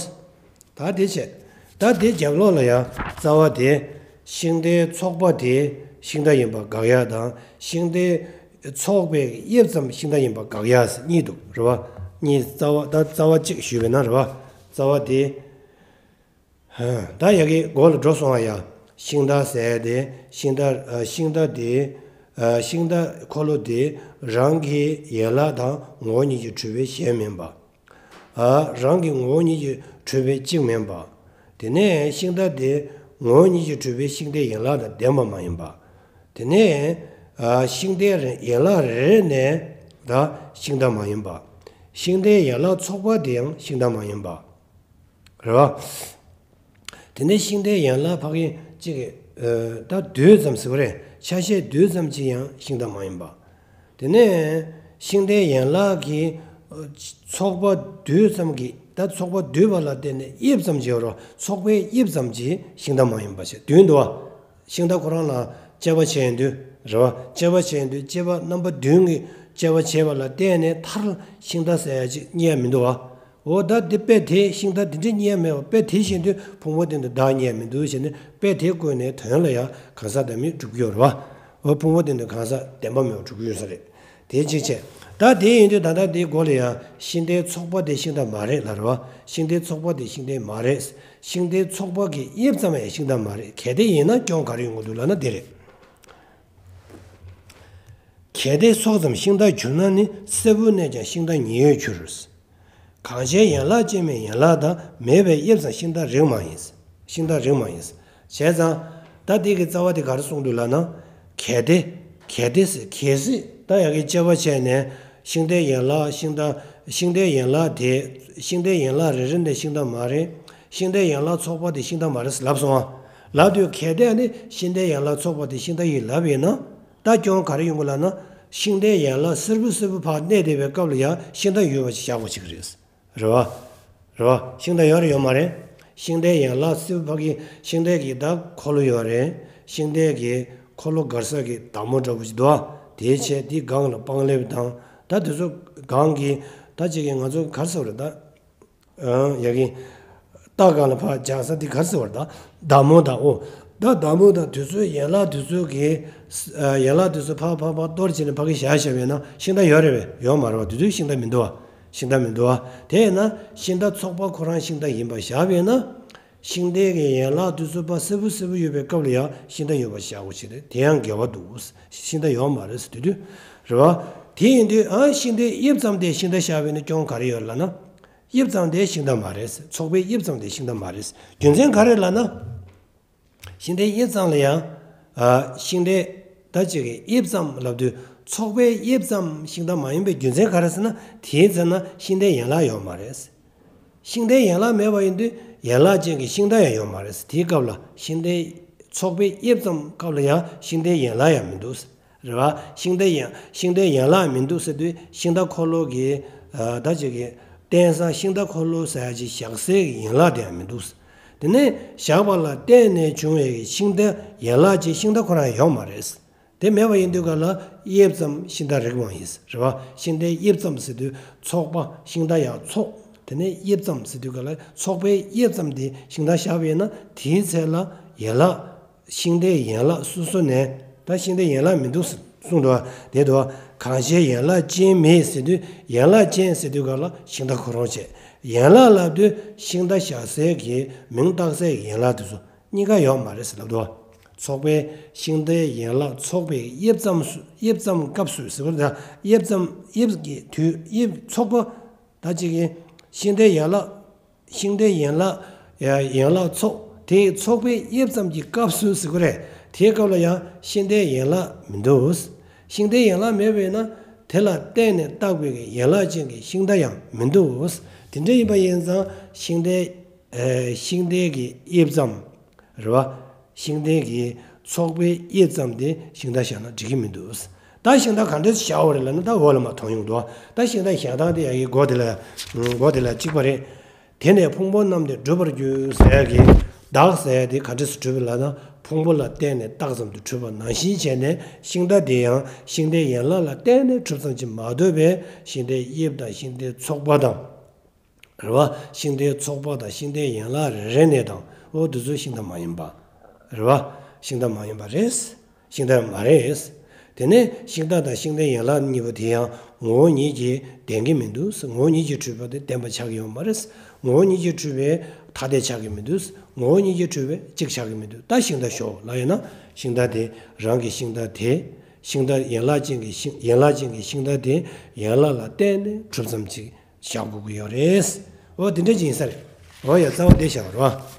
ད་དེ་བྱས། ད་དེ་རྒྱབ་ལོགས་ལ་ཡང་རྩ་བ་དེ་ཤིང་རྟའི་ཚོགས་པ་དེ་ཤིང་རྟ་ཡིན་པ་དགག་ཡག་དང་ཤིང་རྟའི་ཚོགས་པའི་དབྱིབས་ཙམ་ཤིང་རྟ་ཡིན་པ་དགག་ཡག་གཉིས་འདུག་རེད་བ། གཉིས་རྩ་བ་ད་རྩ་བ་གཅིག་ཞུས་པས་ན་རེད་བ། རྩ་བ་དེ། ཧ། ད་ཡ་གི་མགོ་ལ་འགྲོ་སོང་བ་ཡ། ཤིང་རྟ་ཟེར་དེ་ཤིང་རྟ་ཨ་ཤིང་རྟ་དེ་ཨ་ཤིང་རྟ་འཁོར་ལོ་དེ་རང་གི་ཡན་ལག་དང་ངོ་བོ་ཉིད་ཀྱིས་གྲུབ་པའི་གཞན་མིན་པ། ཨ་རང་གི་ངོ་བོ་ཉིད་ཀྱིས་གྲུབ་པའི་གཅིག་མིན་པ། དེ་ནས་ཤིང་རྟ་དེ་ངོ་བོ་ཉིད་ཀྱིས་གྲུབ་པའི་ཤིང་རྟའི་ཡན་ལག་དང་ལྡན་པ་མ་ཡིན་པ། དེ་ནས་ཨ་ཤིང་རྟའི་རེ་ཡན་ལག་རེ་རེ་ནས་ད་ཤིང་རྟ་མ་ཡིན་པ། ཤིང་རྟའི་ཡན་ལག་ཚོགས་པ་དེ་ཡང་ཤིང་རྟ་མ་ཡིན་པ། རེད་བ། དེ་ནས་ཤིང་རྟའི་ཡན་ལག་ཕ་གི་གཅིག་གི་ད་བསྡུས་ཙམ་ཟེར་བ་རེད། ཆ་ཤས་བསྡུས་ཙམ་གཅིག་ཡང་ཤིང་རྟ་མ་ཡིན་པ། དེ་ནས་ཤིང་རྟའི་ཡན་ལག་གི་ཚོགས་པ་བསྡུས་ཙམ་གྱི་ད་ཚོགས་པ་བསྡུས་པ་ལ་བརྟེན་ནས་དབྱིབས་ཙམ་བྱེད་རོགས་ཚོགས་པའི་དབྱིབས་ཙམ་གྱིས་ཤིང་རྟ་མ་ཡིན་པ་ཞེས་བསྡུས་འདུག་བ། ཤིང་རྟ་ཁོ་རང་ལ་དཔྱད་པ་བྱས་ཡོང་དུས་རེད་བ། དཔྱད་པ་བྱས་ཡོང་དུས་དཔྱད་པ་རྣམ་པ་བདུན་གྱི་དཔྱད་པ་བྱས་པ་ལ་བརྟེན་ནས་མཐར་ཤིང་རྟ་ཟེར་ཡ་ཅིག་རྙེད་ཡ་མི་འདུག་བ། འོ་ད་འདི་དཔེ་དེ་ཤིང་རྟ་འདི་འདྲ་རྙེད་ཡ་མེད་པ་དཔེ་དེ་བཞིན་དུ་ཕུང་པོ་སྟེང་དུ་བདག་རྙེད་ཡ་མི་འདུག་ཟེར་ནས་དཔེ་དེ་བཀོད་ནས་དོན་ལ་ཡང་གང་ཟག་བདག་མེད་སྒྲུབ་ཀྱི་ཡོད་རེད་བ། འོ་ཕུང་པོ་སྟེང་དུ་གང་ཟག་བདེན་པ་མེད་པ་སྒྲུབ་ཀྱི་ཡོད་ས་རེད། དེ་གཅིག་བྱས། ད་དེ་ཡིན་དུས་ད་ལྟ་འདིའི་མགོ་ལ་ཡང་ཤིང་རྟའི་ཚོགས་པ་དེ་ཤིང་རྟ་མ་རེད་ལབ་རེད་བ། ཤིང་རྟའི་ཚོགས་པ་དེ་ཤིང་རྟ་མ་རེད། ཤིང་རྟའི་ཚོགས་པ་གི་དབྱིབས་ཙམ་ཡང་ཤིང་རྟ་མ་རེད། གལ་ཏེ་ཡིན་ན་སྐྱོན་ག་རེ་ཡོང་གི་འདུག་ལབ་ན་འདི་རེད། གལ་ཏེ་སྲོག་ཙམ་ཤིང་རྟར་གྱུར་ན་ནི། སྲད་བུ་གནས་ཀྱང་ཤིང་རྟ་ཉིད་ཡོད་འགྱུར། གང་ཕྱིར་ཡན་ལག་སྐྱེ་མེད་ཡན་ལག་དང་། མེད་པའི་དབྱིབས་ཙམ་ཤིང་རྟ་རིགས་མ་ཡིན། ཤིང་རྟ་རིགས་མ་ཡིན། བྱས་ཙང་། ད་འདི་གི་རྩ་བ་དེ་ག་རེ་གསུངས་འདུག་ལབ་ན། གལ་ཏེ། གལ་ཏེ་ཟེར་གལ་སྲིད་ད་ཡ་གི་དཔྱད་པ་བྱས་ནས་ཤིང་རྟའི་ཡན་ལག་ཤིང་རྟ་ཤིང་རྟའི་ཡན་ལག་དེ་ཤིང་རྟའི་ཡན་ལག་རེ་རེ་འདི་ཤིང་རྟ་མ་རེད། ཤིང་རྟའི་ཡན་ལག་ཚོགས་པ་དེ་ཤིང་རྟ་མ་རེད་ཟེར་ལབ་སོང་ཨ། ལབ་དུས་གལ་ཏེ་ཨ་ནི་ཤིང་རྟའི་ཡན་ལག་ཚོགས་པ་དེ་ཤིང་རྟ་ཡིན་ལབ་ཡིན་ན། ད་སྐྱོན་ག་རེ་ཡོང་གི་ལབ་ན། ཤིང་རྟའི་ཡན་ལག་སེར་པོ་སེར་པོ་ཕར་གནས་བསྡད་པའི་སྐབས་ལ་ཡང་ཤིང་རྟ་ཡོད་པ་ཞིག་བཞག་དགོས་ཀྱི་རེད། རེད་བ། རེད་བ། ཤིང་རྟ་ཡོད་རེད་ཡོད་མ་རེད། ཤིང་རྟའི་ཡན་ལག་སེར་པོ་ཕ་གི་ཤིང་རྟའི་གི་ད་འཁོར་ལོ་ཡོད་རེད། ཤིང་རྟའི་གི་འཁོར་ལོ་སྒར་ས་གི་བདག་མོ་འདྲ་པོ་ཞིག་འདུག་བ། དེའི་ཆེད་དེའི་སྒང་ལ་སྤང་ལེབ་དང་ད་དེ་ཚོ་སྒང་གི་ད་ཅིག་གི་ང་ཚོ་ག་རེ་ཟེར་བ་རེད་ད། ཨང་། ཡ་གི། རྟ་སྒང་ལ་ཕར་འཇག་ས་དེ་ག་རེ་ཟེར་བ་རེད་ད། བདག་མོ་དང་ཨོ། ད་བདག་མོ་དང་དེ་ཚོའི་ཡན་ལག་དེ་ཚོ་གི། ཨ། ཡན་ལག་དེ་ཚོ་ཕར་ཕར་ཕར་གཏོར་བྱས་ནས་ཕ་གི་བཞག་བཞག་པ་ཡིན་ན་ཤིང་རྟ་ཡོད་རེད་པས། ཡོད་མ་རེད་བ། དེ་དུས་ཤིང་རྟ་མི་འདུག་བ། ཤིང་རྟ་མི་འདུག་བ། དེ་ཡིན་ན་ཤིང་རྟ་ཚོགས་པ་ཁོ་རང་ཤིང་རྟ་ཡིན་པ་བཞག་པ་ཡིན་ན། ཤིང་རྟའི་གི་ཡན་ལག་དེ་ཚོ་ཕར་སེར་པོ་སེར་པོ་ཡོད་པའི་སྐབས་ལ་ཡང་ཤིང་རྟ་ཡོད་པ་བཞག་དགོས་བྱས་ཏེ་དེ་ཡང་འགལ་བ་འདུག། ཤིང་རྟ་ཡོད་མ་རེད་ཟེར་དུས་དུས། རེད་བ། དེ་ཡིན་དུས་ཨ་ཤིང་རྟའི་དབྱིབས་ཙམ་དེ་ཤིང་རྟ་བཞག་པ་ཡིན་ན་སྐྱོན་ག་རེ་ཡོད་ལབ་ན། དབྱིབས་ཙམ་དེ་ཤིང་རྟ་མ་རེད། ཚོགས་པའི་དབྱིབས་ཙམ་དེ་ཤིང་རྟ་མ་རེད། རྒྱུ་མཚན་ག་རེ་ལབ་ན། ཤིང་རྟའི་དབྱིབས་ཙམ་ལ་ཡང་། ཨ། ཤིང་རྟའི་ད་ཅིག་གི་དབྱིབས་ཙམ་ལབ་དུས། ཚོགས་པའི་དབྱིབས་ཙམ་ཤིང་རྟ་མ་ཡིན་པའི་རྒྱུ་མཚན་ག་རེ་ཟེར་ན། དེའི་ཚེ་ན་ཤིང་རྟའི་ཡན་ལག་ཡོད་མ་རེད། ཤིང་རྟའི་ཡན་ལག་མེད་པ་ཡིན་དུས་ཡན་ལག་ཅན་གྱི་ཤིང་རྟ་ཡང་ཡོད་མ་རེད། དེའི་སྐབས་ལ་ཤིང་རྟའི་ཚོགས་པའི་དབྱིབས་ཙམ་སྐབས་ལ་ཡང་ཤིང་རྟའི་ཡན་ལག་ཡང་མི་འདུག། རེད་བ། ཤིང་རྟའི་ཡན་ཤིང་རྟའི་ཡན་ལག་མི་འདུག་ཟེར་དུས་ཤིང་རྟ་འཁོར་ལོ་གི་ད་ཅིག་གི་རྟེན་ས་ཤིང་རྟ་འཁོར་ལོ་ཟེར་ཡ་ཅིག་བཞག་སའི་ཡན་ལག་དེ་ཡང་མི་འདུག། དེ་ནས་བཞག་པ་ལ་བརྟེན་ནས་བྱུང་བའི་ཤིང་རྟའི་ཡན་ལག་ཅན་ཤིང་རྟ་ཁོ་རང་ཡོད་མ་རེད། དེ་མེད་པ་ཡིན་དུས་ག་ལ་དབྱིབས་ཙམ་ཤིང་རྟ་རིགས་པ་ཡིན། རེད་བ། ཤིང་རྟའི་དབྱིབས་ཙམ་ཟེར་དུས་ཚོགས་པ་ཤིང་རྟ་ཡང་ཚོགས། དེ་ནས་དབྱིབས་ཙམ་ཟེར་དུས་ག་ལ་ཚོགས་པའི་དབྱིབས་ཙམ་དེ་ཤིང་རྟ་བཞག་པ་ཡིན་ན་དེའི་ཚེ་ལ་ཡན་ལག་ཤིང་རྟའི་ཡན་ལག་སོ་སོ་ནས་ད་ཤིང་རྟའི་ཡན་ལག་མི་འདུག་གསུངས་འདུག་བ། དེ་འདུག་བ། གང་ཞིག་ཡན་ལག་ཅན་མེད་ཟེར་དུས་ཡན་ལག་ཅན་ཟེར་དུས་ག་ལ་ཤིང་རྟ་ཁོ་རང་བྱས། ཡན་ལག་ལབ་དུས་ཤིང་རྟ་བཞག་སའི་གི་མིང་བཏགས་སའི་ཡན་ལག་དེ་ཚོ་གཉིས་ཀ་ཡོད་མ་རེད་ཟེར་ལབ་འདུག་བ། ཚོགས་པའི་ཤིང་རྟའི་ཡན་ལག་ཚོགས་པའི་དབྱིབས་ཙམ་སུ་དབྱིབས་ཙམ་སྐབས་སུ་ཟེར་བ་ད་དབྱིབས་ཙམ་དབྱིབས་ཀྱི་དུས་དབྱིབས་ཚོགས་པ་ད་ཅིག་གི་ཤིང་རྟའི་ཡན་ལག་ཤིང་རྟའི་ཡན་ལག་ཡ་ཡན་ལག་ཚོགས་དེའི་ཚོགས་པའི་དབྱིབས་ཙམ་གྱི་སྐབས་སུ་ཟེར་གི་རེད། དེའི་སྐབས་ལ་ཡང་ཤིང་རྟའི་ཡན་ལག་མི་འདུག། ཤིང་རྟའི་ཡན་ལག་མེད་པས་ན་དེ་ལ་བརྟེན་ནས་བཏགས་པའི་ཡན་ལག་ཅན་གྱི་ཤིང་རྟ་ཡང་མི་འདུག། དེ་འདྲ་ཡིན་པ་ཡིན་ཙང་ཤིང་རྟའི་ཨེ་ཤིང་རྟའི་གི་དབྱིབས་ཙམ་རེད་བ། ཤིང་རྟའི་གི་ཚོགས་པའི་དབྱིབས་ཙམ་དེ་ཤིང་རྟ་བཞག་ན་འགྲིག་གི་མི་འདུག། ད་ཤིང་རྟ་ག་འདྲས་བཞག་པ་རེད་ལབ་ན་ད་འོག་ལ་མར་མཐོང་ཡོང་འདུག། ད་ཤིང་རྟ་བཞག་སྟངས་དེ་ཡ་གི་སྒོ་དེ་ལ་སྒོ་དེ་ལ་གཅིག་པ་རེད། དེ་ནས་ཕུང་པོ་རྣམས་ཏེ་འགྲུབ་པར་འགྱུར་ཟེར་ཡ་གི་བདག་ཟེར་ཡ་དེ་ག་འདྲས་སུ་གྲུབ་པ་ལབ་ན་ཕུང་པོ་ལ་བརྟེན་ནས་རྟགས་ཙམ་དུ་གྲུབ་པ་ནང་བཞིན་བྱས་ནས་ཤིང་རྟ་དེ་ཡང་ཤིང་རྟའི་ཡན་ལག་ལ་བརྟེན་ནས་གྲུབ་ཙམ་གྱིས་མ་ལྡོག་པས་ཤིང་རྟའི་དབྱིབས་དང་ཤིང་རྟའི་ཚོགས་པ་དང་། རེད་བ། ཤིང་རྟའི་ཚོགས་པ་དང་ཤིང་རྟའི་ཡན་ལག་རེ་རེ་ནས་དང་འོ་དེ་ཚོ་ཤིང་རྟ་མ་ཡིན་པ། རེད་བ། ཤིང་རྟ་མ་ཡིན་པ་རེད། ཤིང་རྟ་མ་རེད། དེ་ནས་ཤིང་རྟ་དང་ཤིང་རྟའི་ཡན་ལག་གཉིས་པོ་དེ་ཡང་ངོ་བོ་ཉིད་ཀྱིས་ལྡན་གྱི་མི་འདུག། ངོ་བོ་ཉིད་ཀྱིས་གྲུབ་པ་དེ་བདེན་པ་ཆགས་ཀྱི་ཡོད་མ་རེད། ངོ་བོ་ཉིད་ཀྱིས་གྲུབ་པའི་ཐ་དད་ཆགས་ཀྱི་མི་འདུག། ངོ་བོ་ཉིད་ཀྱིས་གྲུབ་པའི་གཅིག་ཆགས་ཀྱི་མི་འདུག། ད་ཤིང་རྟ་ཞོག་ལབ་ཡིན་ན་ཤིང་རྟ་དེ་རང་གི་ཤིང་རྟ་དེ་ཤིང་རྟ་ཡན་ལག་ཅན་གྱི་ཤིང་ཡན་ལག་ཅན་གྱི་ཤིང་རྟ་དེ་ཡན་ལག་ལ་བརྟེན་ནས་གྲུབ་ཙམ་ཅིག་བཞག་དགོས་ཀྱི་ཡོད་རེད། འོ་དེ་འདྲ་ཅིག་ཡིན་ས་རེད། འོ་ཡ་རྩ་བ་དེ་བཞག་རོགས།